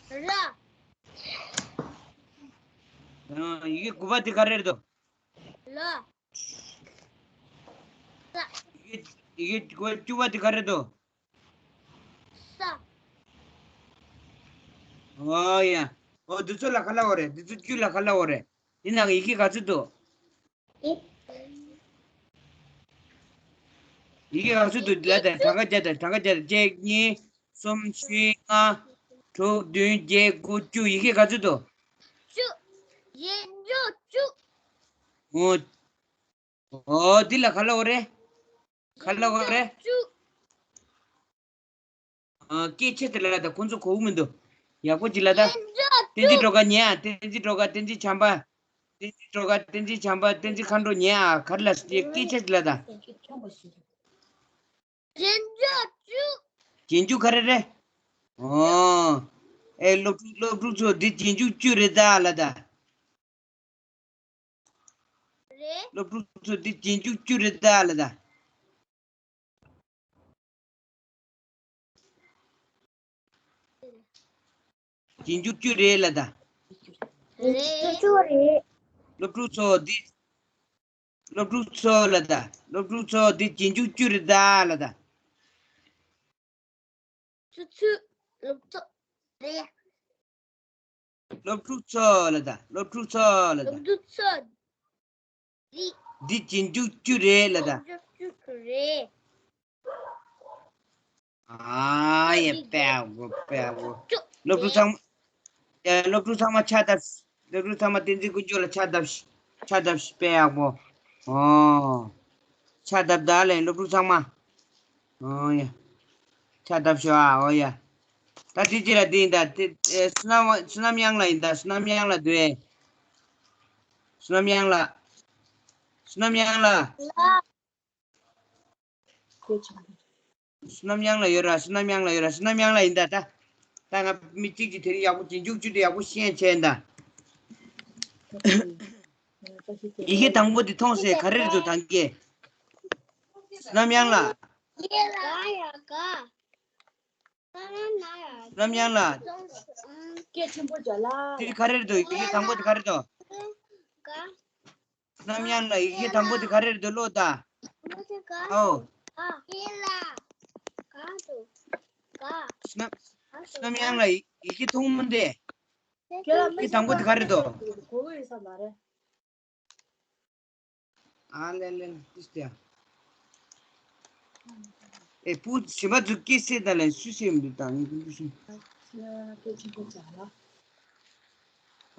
ར། ཨ། ཡི་གེ་དགུ་པ་དེ་ག་རེ་རེད་དོ། ལ། ས། ཡི་གེ་ཡི་གེ་བཅུ་པ་དེ་ག་རེ་འདུག་ས། ཨོ་ཡ། ཨོ། འདི་ཚོ་ལ་ག་ལབ་དགོས་རེད། འདི་ཚོ་བཅུ་ལ་ག་ལབ་དགོས་རེད། འདི་ནང་ཡི་གེ་ག་ཚོད་འདུག་ཡི་གེ་ག་ཚོད་འདུག་ལབ་དང་། གྲངས་ཀ་བརྒྱབ་དང་། གྲངས་ཀ་བརྒྱབ་དང་། གཅིག་གཉིས། གསུམ། བཞི། ལྔ། དྲུག་བདུན། བརྒྱད། དགུ། བཅུ། ཡི་གེ་ག་ཚོད་འདུག་བཅུ། ཡིག་འབྲུ་བཅུ། ཨོ། ཨོ། འདི་ལ་ག་ལབ་དགོས་རེད། ག་ལབ་དགོས་རེད། བཅུ། ཨ། སྐད་ཆ་དེ་ལབ་དང་། ཁོང་ཚོ་གོ་གི་མི་འདུག་ཡག་པོ་ཅིག་ལབ་དང་། བསྟན་འཛིན་སྒྲོལ་དཀར་ཉན་ཨ། བསྟན་འཛིན་སྒྲོལ་དཀར། བསྟན་འཛིན་བྱམས་པ། བསྟན་འཛིན་སྒྲོལ་དཀར། བསྟན་འཛིན་བྱམས་པ། བསྟན་འཛིན་མཁའ་འགྲོ་ཉན་ཨ། ག་རེ་ལབ། སྐད་ཆ་ཅིག་ལབ་དང་། རྒྱན་འཇུག་བཅུ། རྒྱན་འཇུག་ག་རེ་རེད། ཨོ། ཨེ། སློབ་ཕྲུག་སློབ་ཕྲུག་ཚོ། འདི་རྒྱན་འཇུག་བཅུ་རེད་ད་ལབ་དང་། རེད། སློབ་ཕྲུག་ཚོ། འདི་རྒྱན་འཇུག་བཅུ་རེད་ད་ལབ་དང་། རྒྱན་འཇུག་བཅུ་རེད་ལབ་དང་། རེད། བཅུ་རེད། སློབ་ཕྲུག་ཚོ། འདི། སློབ་ཕྲུག་ཚོ་ལབ་དང་། སློབ་ཕྲུག་ཚོ། འདི་རྒྱན་འཇུག་བཅུ་རེད་ད་ལབ་དང་། ཆུ་ཆུ། སློབ་ཕྲུག་རེད། སློབ་ཕྲུག་ཚོ་ལབ་དང་། སློབ་ཕྲུག་ཚོ་ལབ་དང་། སློབ་ཕྲུག་ཚོ། འདི། འདི་རྒྱན་འཇུག་བཅུ་རེད་ལབ་དང་། རྒྱན་འཇུག་བཅུ་རེད། ཨ་ཡ། དཔེ་ཡག་པོ། དཔེ་ཡག་པོ། བཅུ། སློབ་ཕྲུག་ཚང་མ། ཡ། སློབ་ཕྲུག་ཚང་མ་ཕྱག་བརྡབ། སློབ་ཕྲུག་ཚང་མ་བསྟན་འཛིན་དཀོན་མཆོག་ལ་ཕྱག་བརྡབ། ཕྱག་བརྡབ། དཔེ་ཡག་པོ། ཨོ། ཕྱག་བརྡབ་དང་ལེ། སློབ་ཕྲུག་ཚང་མ། ཨོ་ཡ། ཕྱག་བརྡབ་ཤོག་ཨ། ཨོ་ཡ། ད་དེ་རྗེས་ལ་དེ་ཡིན་ད། དེ། ཨེ། བསོད་ནམས། བསོད་ནམས་གཡང་ལགས་ཡིན་ད། བསོད་ནམས་གཡང་ལགས་འདུག་ཨེ། བསོད་ནམས་གཡང་ལགས། བསོད་ནམས་གཡང་ལགས། བསོད་ནམས་གཡང་ལགས་ཡོད་ར། བསོད་ནམས་གཡང་ལགས་ཡོད་ར། བསོད་ནམས་གཡང་ལགས་ཡིན་ད། ད། ད་ང་མི་གཅིག་གིས་དེ་རིང་ཡག་པོ། རྒྱན་འཇུག་བཅུ་དེ་ཡག་པོ་ཤེས་བྱས་ཡིན་ད། ཡི་གེ་དང་པོ་དེ་མཐོང་སོང་། ག་རེ་རེད་འདུག་ད་གི། བསོད་ནམས་གཡང་ལགས། བསོད་ནམས་གཡང་ལགས། སྐད་ཆེན་པོ་བརྒྱབ་ལ། དེ་ག་རེ་རེད་འདུག་ཡི་གེ་དང་པོ་དེ་ག་རེ་རེད་འདུག་བསོད་ནམས་གཡང་ལགས། ཡི་གེ་དང་པོ་དེ་ག་རེ་རེད་འདུག་ཀློག་ད། ཨོ། བསོད་ནམས། བསོད་ནམས་གཡང་ལགས། ཡི་གེ་མཐོང་མི་འདུག་ཡི་གེ་དང་པོ་དེ་ག་རེ་རེད་འདུག་ཨ་ལེ་ལེ་ལེ། ཏིས་ཏེ། ཨེ། བུ་གཞན་པ་ཚོ་སྐད་བཤད་ད་ལེ། སུས་བཤད་མི་འདུག་ད་ངས་ཀུན་ཏུ་ཤེས།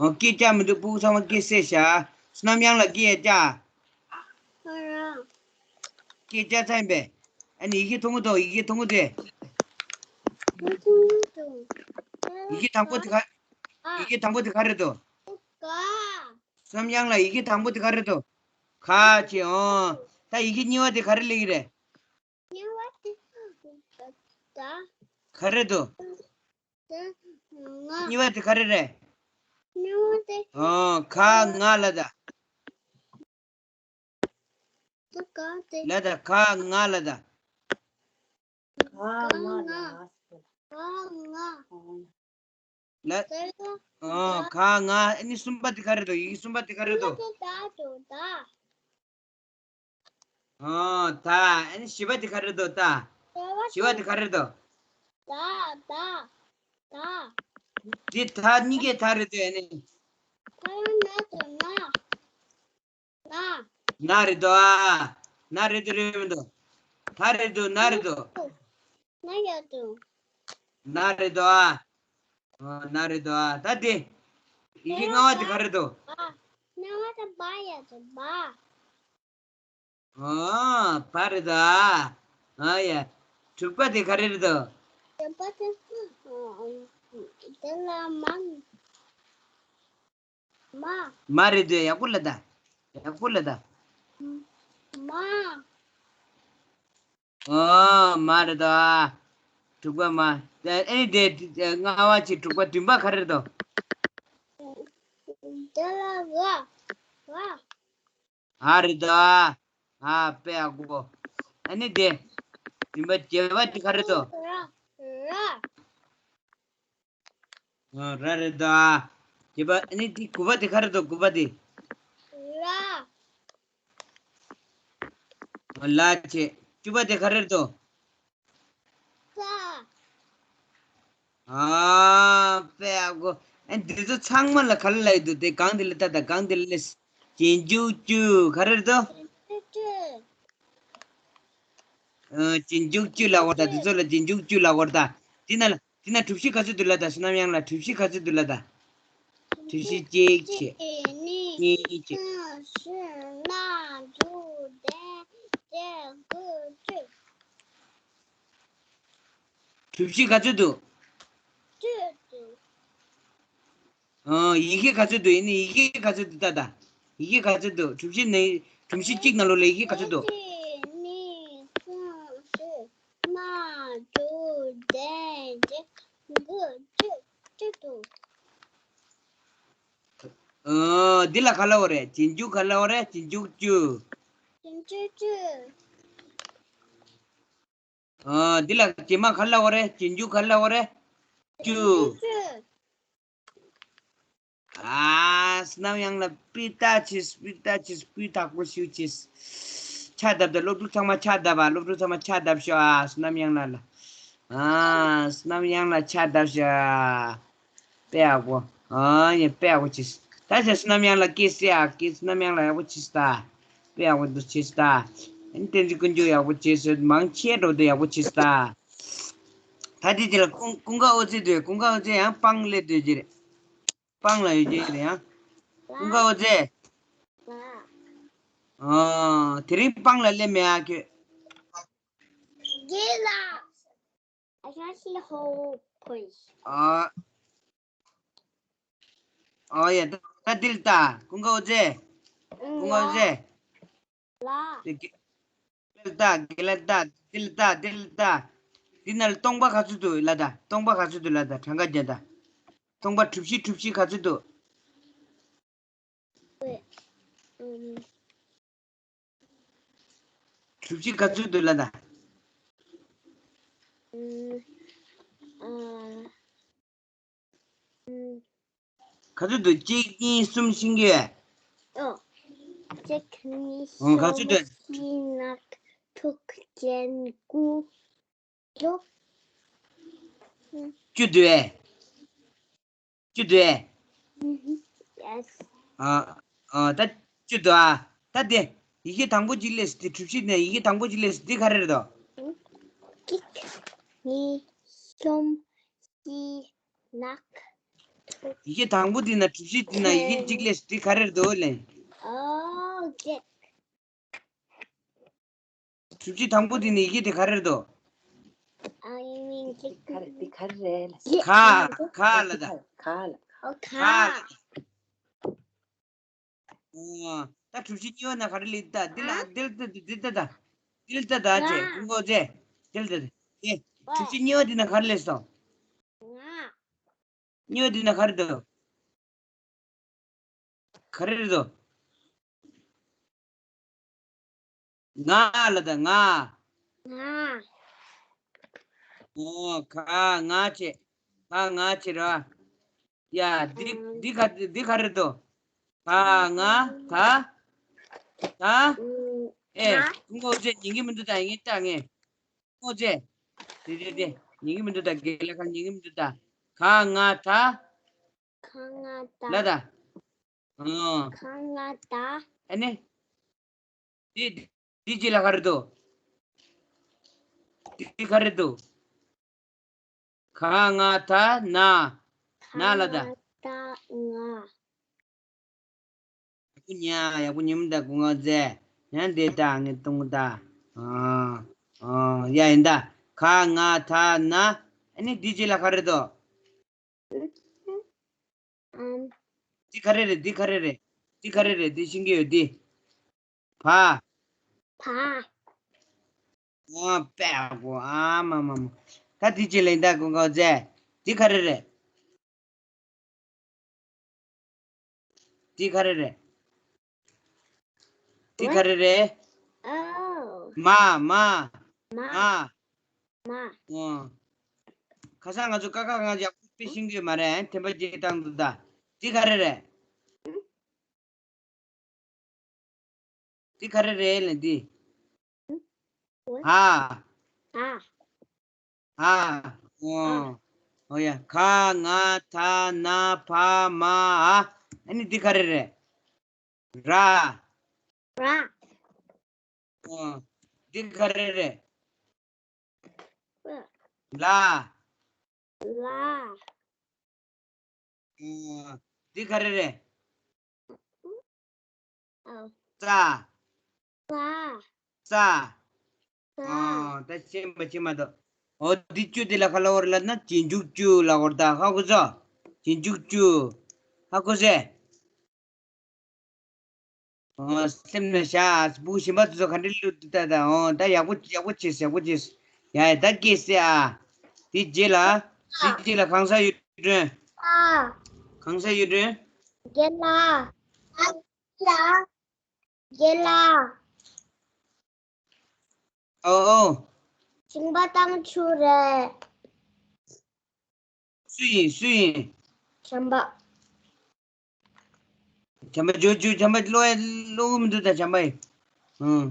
ཨོ། སྐད་རྒྱག་མི་འདུག་བུ་ཚང་མ་སྐད་བཤད་ཤག་བསོད་ནམས་གཡང་ལགས་སྐད་རྒྱག་སྐད་རྒྱག་ཚར་ཡིན་པས། ཨ་ནི་ཡི་གེ་མཐོང་གི་འདུག་ཡི་གེ་མཐོང་གི་འདུག་ཡི་གེ་དང་པོ་དེ་ག་ཡི་གེ་དང་པོ་དེ་ག་རེ་འདུག་བསོད་ནམས་གཡང་ལགས། ཡི་གེ་དང་པོ་དེ་ག་རེ་འདུག་ག་ཅེ། ཨོ། ད་ཡི་གེ་གཉིས་པ་དེ་ག་རེ་སླེབས་ཀྱི་རེད། གཉིས་པ་དེ་ད། ག་རེ་འདུག་ད་ང་། གཉིས་པ་དེ་ག་རེ་རེད། གཉིས་པ་དེ། ཨོ། ག་ང་ལབ་དང་། ད་ག་དེ། ལབ་དང་། ག་ང་ལབ་དང་། ག་ང་། ག་ང་། ལ། ཨོ། ག་ང་། ཨ་ནི་གསུམ་པ་དེ་ག་རེ་འདུག་ཡི་གེ་གསུམ་པ་དེ་ག་རེ་འདུག་ཨོ། ད། ཨ་ནི་བཞི་པ་དེ་ག་རེ་འདུག་ད། བཞི་པ་དེ་ག་རེ་འདུག་ད། ད། ད། འདི་ད་གཉིས་ཀའི་ད་རེད་འདུག་ཨ་ནི། ད་ཡང་ན་དང་ན། ན། ན་རེད་དོ་ཨ། ན་རེད་དོ་རེད་མི་འདུག་ད་རེད་དོ། ན་རེད་དོ། ན་ཡོད་དོ། ན་རེད་དོ་ཨ། ཨོ། ན་རེད་དོ་ཨ། ད་དེ། ཡི་གེ་ལྔ་པ་དེ་ག་རེ་རེད་དོ། ལྔ་པ་དེ་བ་ཡ་དེ་བ། ཨོ། བ་རེད་དོ། ཨ་ཡ། དྲུག་པ་དེ་ག་རེ་རེད་དོ། དྲུག་པ་དེ་དེ་ལ་མ། མ། མ་རེད་དོ། ཡག་པོ་ལ་ད། ཡག་པོ་ལ་ད། མ། ཨོ། མ་རེད་དོ། དྲུག་པ་མ། ཨེ་དེ་ལྔ་པ་གཅིག་དྲུག་པ་བདུན་པ་ག་རེ་རེད་དོ། དེ་ལ་ར། ར། ཨ་རེད་དོ། ཨ་དཔེ་ཡག་པོ། ཨ་ནི་དེ། བདུན་པ་བརྒྱད་པ་དེ་ག་རེ་རེད་དོ། ར། ར། ཨ་ར་རེད་དོ། བརྒྱད་པ་ཨ་ནི་དེ་དགུ་པ་དེ་ག་རེ་རེད་དོ། དགུ་པ་དེ། ལ། ལ་བྱས། བཅུ་པ་དེ་ག་རེ་རེད་དོ། ས། ཨ་དཔེ་ཡག་པོ། ཨ་འདི་ཚོ་ཚང་མ་ལ་ག་རེ་ལབ་ཡོད་དོ། དེ་སྒང་དེ་ལ་ལྟ་ད། སྒང་དེ་ལ་ལས། རྗེས་འཇུག་བཅུ། ག་རེ་རེད་དོ། ཅུ་ཅུ། ཨ་རྗེས་འཇུག་བཅུ་ལབ་དགོས་རེད་ད། འདི་ཚོ་ལ་རྗེས་འཇུག་བཅུ་ལབ་དགོས་རེད་ད། དེ་ན་ལ། དེ་ན་གྲུ་བཞི་ག་ཚོད་འདུག་ལབ་ད། བསོད་ནམས་དབྱངས་ལགས། གྲུ་བཞི་ག་ཚོད་འདུག་ལབ་ད། གྲུ་བཞི་གཅིག་བྱས། གཉིས་བྱས། གསུམ། བཞི། ལྔ། དྲུག་བདུན། བརྒྱད། དགུ། བཅུ། གྲུ་བཞི་ག་ཚོད་འདུག་བཅུ་འདུག་ཨ་ཡི་གེ་ག་ཚོད་འདུག་ཡིན་ནའི་ཡི་གེ་ག་ཚོད་འདུག་ལྟ་ད། ཡི་གེ་ག་ཚོད་འདུག་གྲུ་བཞི་ནས་གྲུ་བཞི་གཅིག་ནང་ལོགས་ལ་ཡི་གེ་ག་ཚོད་འདུག་གཅིག་གཉིས། གསུམ། བཞི། ལྔ། དྲུག་བདུན། བརྒྱད། དགུ། བཅུ། བཅུ་འདུག་ཨ་འདི་ལ་ག་ལབ་དགོས་རེད། རྗེས་འཇུག་ག་ལབ་དགོས་རེད། རྗེས་འཇུག་བཅུ། རྗེས་འཇུག་བཅུ། ཨ་འདི་ལ་རྗེས་མ་ག་ལབ་དགོས་རེད། རྗེས་འཇུག་ག་ལབ་དགོས་རེད། བཅུ། རྗེས་འཇུག་བཅུ། ཨ་བསོད་ནམས་དབྱངས་ལགས་སྤུས་དག་བྱས། སྤུས་དག་བྱས། སྤུས་དག་པོ་ཞིག་བྱས། ཕྱག་བརྡབས་ད། སློབ་ཕྲུག་ཚང་མ་ཕྱག་བརྡབས་པ། སློབ་ཕྲུག་ཚང་མ་ཕྱག་བརྡབས་ཤོག་ཨ་བསོད་ནམས་དབྱངས་ལགས་ལ། ཨ་བསོད་ནམས་དབྱངས་ལགས་ཕྱག་བརྡབས་ཤོག་དཔེ་ཡག་པོ། ཨ་ཡ་དཔེ་ཡག་པོ་བྱས། ད་ཆ་བསོད་ནམས་དབྱངས་ལགས་སྐྱེས་སྲིད་ཨ། སྐྱེས། བསོད་ནམས་དབྱངས་ལགས་ཡག་པོ་བྱས་ད། དཔེ་ཡག་པོ་འདུག་བྱས་ད། ཨ་ནི་བསྟན་འཛིན་ཀུན་འབྱུང་ཡག་པོ་བྱས་སོང་། མང་ཆེ་འགྲོ་དུས་ཡག་པོ་བྱས་ད། ད་དེ་དེ་ལ་ཀུན་ཀུན་དགའ་དབུ་རྩེ་འདུག་ཀུན་དགའ་དབུ་རྩེ་ཡང་སྤང་སླེབས་སྡོད་ཀྱི་རེད། སྤང་ལ་ཡོད་ཀྱི་རེད་ཡང་། ཀུན་དགའ་དབུ་རྩེ། ཨ། དེ་རིང་སྤང་ལ་སླེབས་མེད་ཨ་ཁྱོད། རྒན་ལགས། I can see the whole place. ཨ། ཨ་ཡ་ད་ད་འདི་ལ་ལྟ། ཀུན་དགའ་དབུ་རྩེ། ཀུན་དགའ་དབུ་རྩེ། ལ། དེ་གི་ལ་ལྟ། དེ་ལ་ལྟ། དེ་ལ་ལྟ། དེ་ལ་ལྟ། འདི་ན་ལ་སྟོང་པ་ག་ཚོད་འདུག་ལབ་ད། སྟོང་པ་ག་ཚོད་འདུག་ལབ་ད། གྲངས་ཀ་རྒྱག་ད། སྟོང་པ་གྲུ་བཞི་གྲུ་བཞི་ག་ཚོད་འདུག་གྲུ་བཞི་ག་ཚོད་འདུག་ལབ་ད། ག་ཚོད་འདུག་གཅིག་གཉིས་གསུམ་ཤེས་ཀྱི་ཡོད། ཨོ། གཅིག་གཉིས། ཨོ་ག་ཚོད་འདུག་གསུམ། བཞི། ལྔ། དྲུག་བརྒྱད། དགུ། བཅུ། བཅུ་འདུག་ཨེ། བཅུ་འདུག་ཨེ། ཨ། ཨ་ད་བཅུ་འདུག་ཨ། ད་དེ་ཡི་གེ་དང་པོ་གཅིག་ལས་དེ་གྲུ་བཞི་ནས་ཡི་གེ་དང་པོ་གཅིག་ལས་དེ་ག་རེ་རེད་དོ། གཅིག་གཉིས། གསུམ། བཞི། ལྔ། དྲུག་ཡི་གེ་དང་པོ་འདི་ན་གྲུ་བཞི་འདི་ན་ཡི་གེ་གཅིག་ལས་འདི་ག་རེ་རེད་འདུག་ལན། ཨོ་གཅིག་གྲུ་བཞི་དང་པོ་འདི་ནི་ཡི་གེ་དེ་ག་རེ་རེད་འདུག I mean གཅིག་ག་རེ་འདི་ག་རེ་རེད་ལ། ག་ག་ལ་ད། ག་ལ། ཨོ་ག་ག་ལ། ཨོ། ད་གྲུ་བཞི་གཉིས་པ་ན་ག་རེ་ལེགས་ད། འདི་ལ་ཨ། འདི་ལ་ད་འདི་ད་ད། འདི་ལ་ད་ད་ཅེ། ང་ཀུན་དགའ་དབུ་རྩེ། འདི་ལ་ད་ད། ཨེ། གྲུ་བཞི་གཉིས་པ་འདི་ན་ག་རེ་ལེགས་སོང་། ང་། གཉིས་པ་འདི་ན་ག་རེ་འདུག་ག་རེ་རེད་འདུག་ང་ལ་ད་ང་། ང་། ཨོ་ག་ང་ཅེ། ག་ང་ཅེ་ར། ཡ་འདི་འདི་ག་འདི་ག་རེ་འདུག་ག་ང་ད། ད། ཨེ་ཀུན་དགའ་དབུ་རྩེ་ཉན་གི་མི་འདུག་ད་ངས་ལྟ་ངས། ཀུན་དགའ་དབུ་རྩེ། དེ་དེ་དེ་ཉན་གི་མི་འདུག་ད་རྒན་ལགས་ག་ཉན་གི་མི་འདུག་ད། ག་ང་ད། ག་ང་ད། ལ་ད། ཨོ། ག་ང་ད། ཨ་ནི། དེ་དེ་ཅི་ལ་ག་རེ་འདུག་དེ་ག་རེ་འདུག་ག་ང་ད་ན། ན་ལ་ད། ག་ང་ད་ང་། ཉ་ཡག་པོ་ཉིམ་ད་གུང་ང་ཛེ། ཡང་དེ་ད་ངས་གཏོང་ད། ཨ་ཨ་ཡ་ཡིན་ད། ག་ང་ད་ན། ཨ་ནི་འདི་རྗེས་ལ་ག་རེ་འདུག་ཨམ། འདི་ག་རེ་རེད། འདི་ག་རེ་རེད། འདི་ག་རེ་རེད། འདི་ཤེས་ཀྱི་ཡོད་འདི། བ། བ། ཨ་པད་གོ་ཨ་མ་མ་མ། ད་འདི་རྗེས་ལ་ཡིན་ད་གུང་ང་ཛེ། འདི་ག་རེ་རེད། འདི་ག་རེ་རེད། འདི་ག་རེ་རེད། ཨོ། མ་མ། མ། མ། མ། ཨོ། ཁ་སང་ང་ཚོ་ཀ་ཁ་ང་ཡག་པོ་དཔེ་ཤེས་ཀྱི་ཡོད་མ་རེད། ཨ་ཐེམ་པ་གཅིག་བཏང་འདུག་ད། འདི་ག་རེ་རེད། འདི་ག་རེ་རེད་ལབ་འདི། ཧ། ཧ། ཧ། ཨོ། ཨོ་ཡ། ག་ང་ད་ན་བ་མ་འ། ཨ་ནི་འདི་ག་རེ་རེད། ར། ར། ཨོ། འདི་ག་རེ་རེད། ལ། ལ། ཨོ། འདི་ག་རེ་རེད། ཨོ། ཙ། ཙ། ཙ། ཙ། ཨོ། ད་ཤེས་པ་ཤེས་མ་གཏོགས། ཨོ། འདི་བཅུ་འདི་ལ་ག་ལབ་དགོས་རེད་ལབ་ན་རྗེས་འཇུག་བཅུ་ལབ་དགོས་རེད་ད། ཧ་གོ་སོང་། རྗེས་འཇུག་བཅུ། ཧ་གོ་སོང་། ཨོ། སེམས་ནང་བཞག་སྤུ་གུ་གཞན་པ་ཚོ་ག་འདྲ་བླུགས་འདུག་ལྟ་དང་། ཨོ། ད་ཡག་པོ་ཡག་པོ་བྱེད། ཡག་པོ་བྱེད། ཡ་ཡ། ད་སྐྱེས་སེ་ཨ། དེ་རྗེས་ལ། དེ་རྗེས་ལ་གང་ཟག་ཡུལ་སྒྲོན། ཨ། གང་ཟག་ཡུལ་སྒྲོན། རྒན་ལགས། ཨ་ལགས། རྒན་ལགས། ཨོ་ཨོ། ཞིང་པ་བཏང་ཆུ་རེད། སུ་ཡིན། སུ་ཡིན། བྱམས་པ། བྱམས་པ་འཇུ་འཇུ། བྱམས་པ་བློ་ཡ་བློ་མི་འདུག་ད་བྱམས་པ་ཡིན། ཨང་།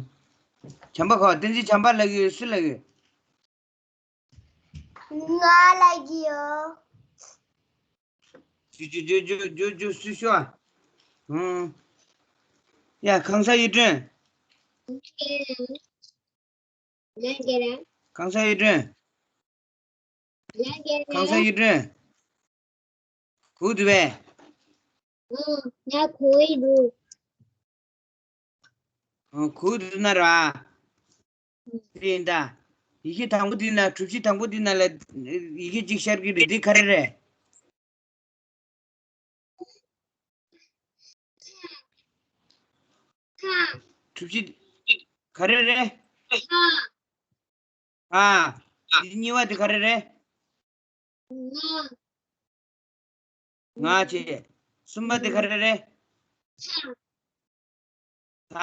བྱམས་པ་ཁོ་བསྟན་འཛིན། བྱམས་པ་ལབ་ཀྱི་ཡོད། སུ་ལབ་ཀྱི་ཡོད། ང་ལབ་ཀྱི་ཡོད། འཇུ་འཇུ་འཇུ་འཇུ་འཇུ་འཇུ། སུ་ཤོག་ཨ། ཨང་། ཡ། གང་ཟག་ཡུལ་སྒྲོན། གང་ཟག་ཡུལ་སྒྲོན། གང་ཟག་ཡུལ་སྒྲོན། གུག་འདུག་པས། ཨོ། ང་གུག་ཡི་འདུག་ཨོ། གུག་འདུག་ན་ར། དེ་ཡིན་ད། ཡི་གེ་དང་པོ་འདི་ན། གྲུ་བཞི་དང་པོ་འདི་ན་ལ་ཡི་གེ་གཅིག་ཤར་གྱི་རེད། འདི་ག་རེ་རེད། གྲུ་བཞི། ག་རེ་རེད། ཨ། འདི་གཉིས་པ་དེ་ག་རེ་རེད། ང་བྱས། གསུམ་པ་དེ་ག་རེ་རེད། ད།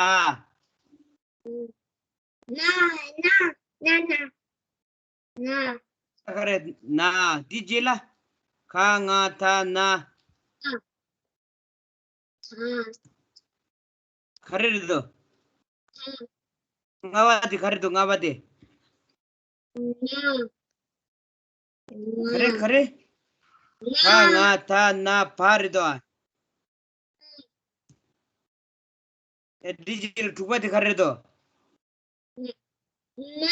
ན་ན་ན་ན། ན། ག་རེ། ན། འདི་རྗེས་ལ། ག་ང་ད་ན། ག་རེ་རེད་དོ། ལྔ་པ་དེ་ག་རེ་འདུག་ལྔ་པ་དེ། ག་རེ་ག་རེ། ག་ང་ད་ན་བ་རེད་དོ། ཨེ། འདི་རྗེས་ལ་དྲུག་པ་དེ་ག་རེ་རེད་དོ། ན།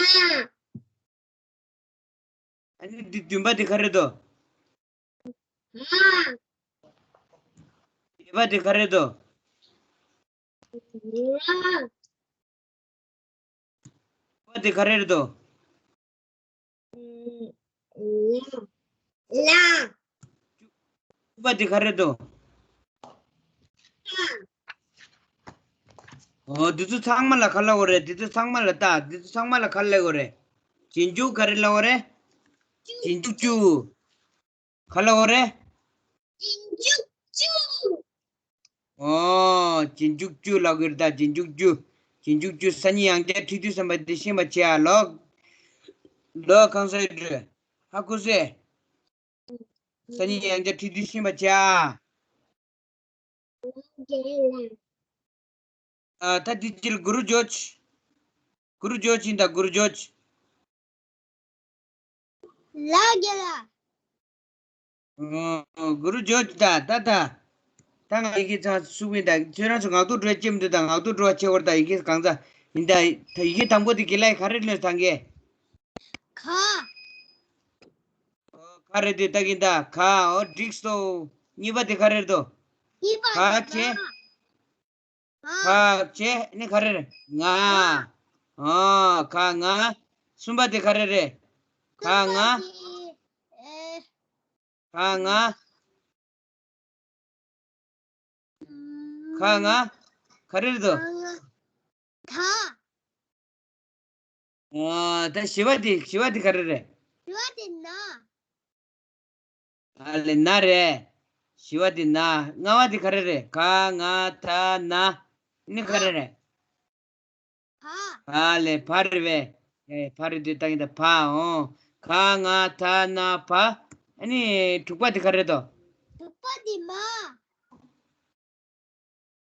ཨ་ནི་འདི་བདུན་པ་དེ་ག་རེ་རེད་དོ། ན། བརྒྱད་པ་དེ་ག་རེ་རེད་དོ། ལ། པ་དེ་ག་རེ་རེད་དོ། ལ། ལ། པ་དེ་ག་རེ་རེད་དོ། ཨོ། འདི་ཚོ་ཚང་མ་ལ་ག་ལབ་དགོས་རེད། འདི་ཚོ་ཚང་མ་ལ་ལྟ། འདི་ཚོ་ཚང་མ་ལ་ག་ལབ་དགོས་རེད། རྗེས་འཇུག་ག་རེ་ལབ་དགོས་རེད། རྗེས་འཇུག་བཅུ། ག་ལབ་དགོས་རེད། རྗེས་འཇུག་བཅུ། ཨོ། རྗེས་འཇུག་བཅུ་ལབ་དགོས་རེད་ད། རྗེས་འཇུག་བཅུ། རྗེས་འཇུག་བཅུ། སང་ཉིན་ཡང་བསྐྱར་ཁྲིད་དུས་ཙམ་པ་འདི་ཤེས་པ་བྱེད་ཨ། ལོག་ལོག་གང་ཟེར་འགྲོ། ཧ་གོ་སོང་། སང་ཉིན་ཡང་བསྐྱར་ཁྲིད་དུས་ཤེས་པ་བྱེད་ཨ། ཨ། ད་འདི་ཅིལ་གུ་རུ་ཇོརྗ། གུ་རུ་ཇོརྗ་ཡིན་ད། གུ་རུ་ཇོརྗ། ལགས་རྒན་ལགས། ཨོ། གུ་རུ་ཇོརྗ་ད། ད་ད། ད་ང་ཡི་གེ་ཚང་གསུག་པ་ཡིན་ད། ཁྱོད་རང་ཚོ་ངག་ཐོག་འགྲོ་ཅེས་མི་འདུག་ད། ངག་ཐོག་འགྲོ་བ་ཆེ་བར་ད། ཡི་གེ་གང་ཚ་ཡིན་ད། ད་ཡི་གེ་དང་པོ་དེ་རྒན་ལགས་ག་རེ་ལོས་ད་གས། ག། ཨོ། ག་རེད་དེ་ལྟ་གིན་ད། ག། ཨོ། འགྲིག་སོང་། གཉིས་པ་དེ་ག་རེ་རེད་དོ། གཉིས་པ་ག་བྱས། ང་། ཁ་བྱས་ནི་ག་རེ་རེད། ང་། ཨོ། ཁ་ང་། གསུམ་པ་དེ་ག་རེ་རེད། ཁ་ང་། གསུམ་པ་དེ། ཨེ། ཁ་ང་། ཁ་ང་། ག་རེ་རེད་དོ། ཁ་ང་། ད། ཨོ། ད་བཞི་པ་དེ། བཞི་པ་དེ་ག་རེ་རེད། བཞི་པ་དེ་ན། ཨ་ལེ། ན་རེད། བཞི་པ་དེ་ན། ལྔ་པ་དེ་ག་རེ་རེད། ག་ང་ད་ན། ནི་ག་རེ་རེད། བ། ཨ་ལེ། བ་རེད་པས། ཨེ། བ་རེད་དུས་ད་གིན་ད་བ། ཨོ། ག་ང་ད་ན་བ། ཨ་ནི་དྲུག་པ་དེ་ག་རེ་རེད་དོ། དྲུག་པ་དེ་མ།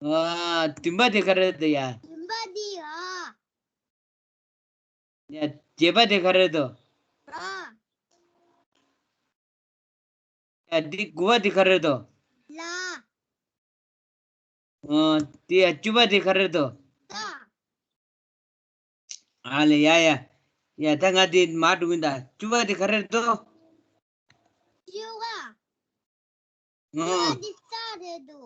ཨ། བདུན་པ་དེ་ག་རེ་རེད་དོ་ཡ། བདུན་པ་དེ་འ། ཡ། བརྒྱད་པ་དེ་ག་རེ་རེད་དོ། ར། ཡ། འདི་དགུ་པ་དེ་ག་རེ་རེད་དོ། ལ། ཨོ། དེ་ཡ། བཅུ་པ་དེ་ག་རེ་རེད་དོ། ཏ། ཨ་ལེ། ཡ་ཡ། ཡ། ད་ང་དེ་མར་འགྲོ་གིན་ད། བཅུ་པ་དེ་ག་རེ་རེད་དོ། བཅུ་པ། ཨོ། བཅུ་པ་དེ་ས་རེད་དོ།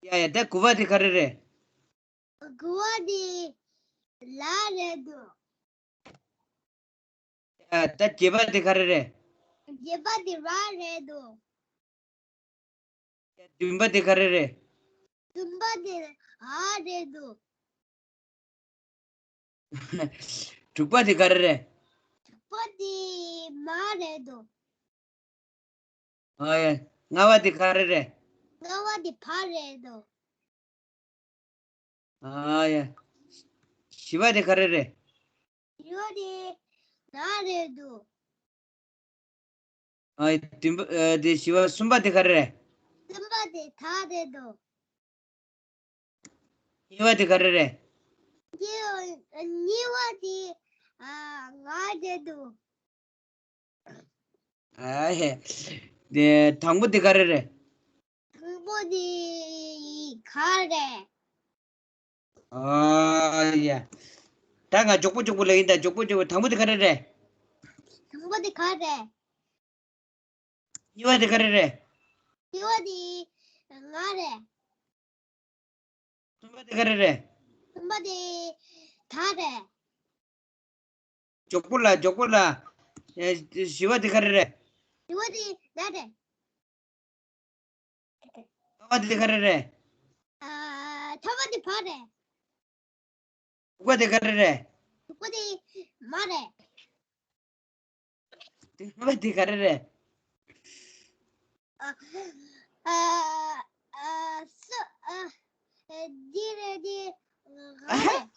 ཡ་ཡ། ད་དགུ་པ་དེ་ག་རེ་རེད། དགུ་པ་དེ་ལ་རེད་དོ། ཡ། ད་བརྒྱད་པ་དེ་ག་རེ་རེད། བརྒྱད་པ་དེ་ར་རེད་དོ། ཡ། བདུན་པ་དེ་ག་རེ་རེད། བདུན་པ་དེ་འ་རེད་དོ། དྲུག་པ་དེ་ག་རེ་རེད། དྲུག་པ་དེ་མ་རེད་དོ། ཨ་ཡ། ལྔ་པ་དེ་ག་རེ་རེད། ལྔ་པ་དེ་བ་རེད་དོ། ཨ་ཡ། བཞི་པ་དེ་ག་རེ་རེད། བཞི་པ་དེ་ན་རེད་དོ། ཨ་ཡ། བདུན་པ། ཨ། དེ་བཞི་པ། གསུམ་པ་དེ་ག་རེ་རེད། གསུམ་པ་དེ་ད་རེད་དོ། གཉིས་པ་དེ་ག་རེ་རེད། གཉིས། གཉིས་པ་དེ་ཨ་ང་རེད་དོ། ཨ་ཧེ། དེ་དང་པོ་དེ་ག་རེ་རེད། དང་པོ་དེ་ག་རེད། ཨ་ཡ། ད་ང་མགྱོགས་པོ་མགྱོགས་པོ་ལབ་ཡིན་ད། མགྱོགས་པོ་མགྱོགས་པོ། དང་པོ་དེ་ག་རེ་རེད། དང་པོ་དེ་ག་རེད། གཉིས་པ་དེ་ག་རེ་རེད། གཉིས་པ་དེ་ང་རེད། གསུམ་པ་དེ་ག་རེ་རེད། གསུམ་པ་དེ་ད་རེད། མགྱོགས་པོ་ལབ། མགྱོགས་པོ་ལབ། ཨེ། བཞི་པ་དེ་ག་རེ་རེད། བཞི་པ་དེ་ད་རེད། ལྔ་པ་དེ་ག་རེ་རེད། ཨ། ལྔ་པ་དེ་བ་རེད། དྲུག་པ་དེ་ག་རེ་རེད། དྲུག་པ་དེ་མ་རེད། བདུན་པ་དེ་ག་རེ་རེད། ཨ། ཨ། ཨ། སུ། ཨ། འདི་རེད། འདི་ང་རེད།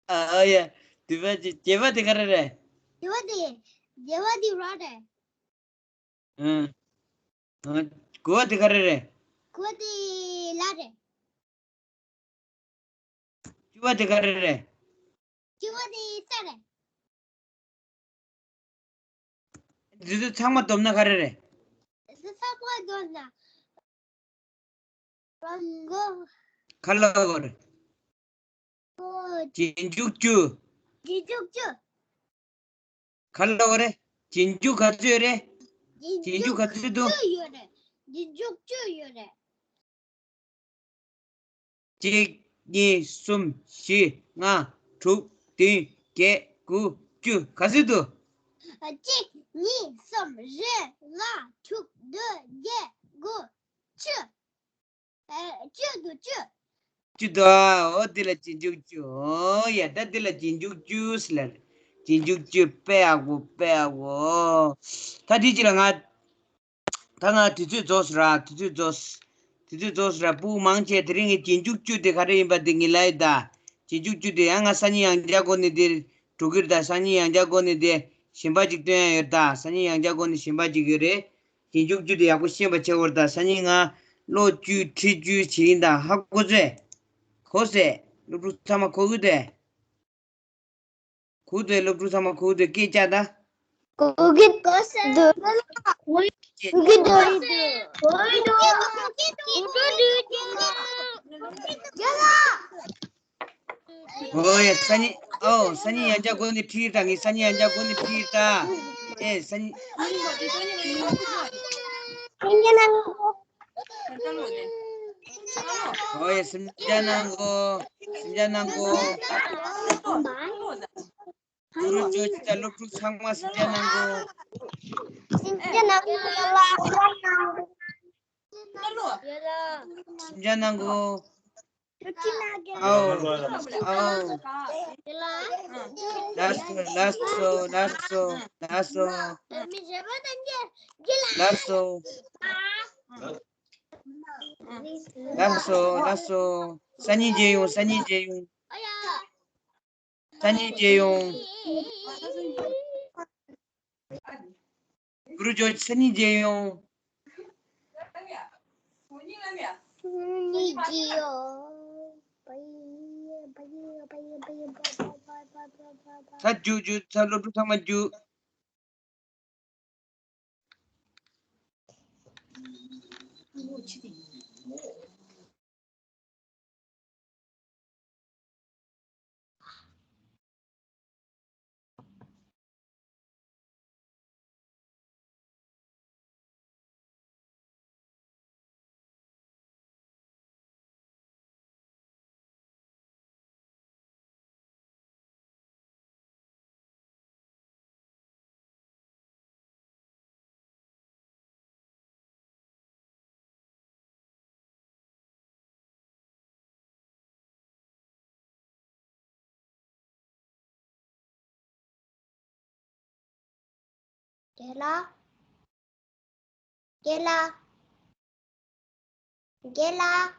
ཨ་ཡ། བདུན་པ་དེ། བརྒྱད་པ་དེ་ག་རེ་རེད། བརྒྱད་པ་དེ། བརྒྱད་པ་དེ་ར་རེད། ཨང་། ཨང་། དགུ་པ་དེ་ག་རེ་རེད། དགུ་པ་དེ་ལ་རེད། བཅུ་པ་དེ་ག་རེ་རེད། བཅུ་པ་དེ་ས་རེད། འདི་ཚོ་ཚང་མ་བསྡོམས་ན་ག་རེ་རེད། འདི་ཚོ་ཚང་མ་བསྡོམས་ན། རང་མགོ། ག་ལ་བ་རེད། རྗེས་འཇུག་བཅུ། རྗེས་འཇུག་བཅུ། ག་ལ་བ་རེད། རྗེས་འཇུག་ག་ཚོད་ཡོད་རེད། རྗེས་འཇུག་ག་ཚོད་འདུག། བཅུ་ཡོད་རེད། རྗེས་འཇུག་བཅུ་ཡོད་རེད། གཅིག་གཉིས། གསུམ། བཞི། ལྔ། དྲུག་བདུན། བརྒྱད། དགུ། བཅུ། ག་ཚོད་འདུག། གཅིག་གཉིས། གསུམ། བཞི། ལྔ། དྲུག་བདུན། བརྒྱད། དགུ། བཅུ། ཨ། བཅུ་འདུག། བཅུ། བཅུ་འདུག། ཨོ། འདི་ལ་རྗེས་འཇུག་བཅུ། ཨོ་ཡ། ད་འདི་ལ་རྗེས་འཇུག་བཅུ་ཟེར་ལ། རྗེས་འཇུག་བཅུ། དཔེ་ཡག་པོ། དཔེ་ཡག་པོ། ད་དེ་གཅིག་ལ་ང་། ད་ང་དུས་ཚོད་རྫོགས་སོང་ར། དུས་ཚོད་རྫོགས། དུས་ཚོད་རྫོགས་སོང་ར། ཕྲུ་གུ་མང་ཆེ་དེ་རིང་གི་རྗེས་འཇུག་བཅུ་དེ་ག་རེ་ཡིན་པ་དེ་ངས་ལབ་ཡོད་ད། རྗེས་འཇུག་བཅུ་དེ་ཡང་ང་སང་ཉིན་ཡང་བསྐྱར་སྒོ་ནས་དེ་འགྲོ་གི་རེད་ད། སང་ཉིན་ཡང་བསྐྱར་སྒོ་ནས་དེ་གཞན་པ་ཅིག་སྟོན་ཡ་ཡོད་ད། སང་ཉིན་ཡང་བསྐྱར་སྒོ་ནས་གཞན་པ་ཅིག་ཡོད་རེད། རྗེས་འཇུག་བཅུ་དེ་ཡག་པོ་ཤེས་པ་བྱེད་དགོས་རེད་ད། སང་ཉིན་ང་ཀློག་རྒྱུ་ཁྲིད་རྒྱུ་བྱེད་ཡིན་ད། ཧ་གོ་ཚོད། གོ་ཚོད། སློབ་ཕྲུག་ཚང་མ་གོ་གི་འདུག། གོ་འདུག། སློབ་ཕྲུག་ཚང་མ་གོ་འདུག། སྐད་རྒྱག་ད། གོ་གི་འདུག། གོ་གི་འདུག། ཨོ་ཡ། སང་ཉིན། ཨོ། སང་ཉིན་ཡང་བསྐྱར་སྒོ་ནས་ཁྲིད་ད། ངས་སང་ཉིན་ཡང་བསྐྱར་སྒོ་ནས་ཁྲིད་ད། ཨེ། སང་ཉིན། ཨོ་ཡེ། སེམས་ཅན་ནང་གོ། སེམས་ཅན་ནང་གོ། ཀུ་རུ་ཇོ་ཅི་ད་སློབ་ཕྲུག་ཚང་མ་སེམས་ཅན་ནང་གོ། སེམས་ཅན་ནང་གོ། ཡ་ལ། སེམས་ཅན་ནང་གོ། ཨའོ། ཨའོ། ལགས་སོ། ལགས་སོ། ལགས་སོ། ལགས་སོ། ལགས་སོ། ལགས་སོ། ལགས་སོ། སང་ཉིན་མཇལ་ཡོང་། སང་ཉིན་མཇལ་ཡོང་། སང་ཉིན་མཇལ་ཡོང་། ཀུ་རུ་ཇོ་ཅི། སང་ཉིན་མཇལ་ཡོང་། ད་རྒྱུགས་རྒྱུགས། ད་སློབ་ཕྲུག་ཚང་མ་རྒྱུགས། རྒན་ལགས། རྒན་ལགས། རྒན་ལགས།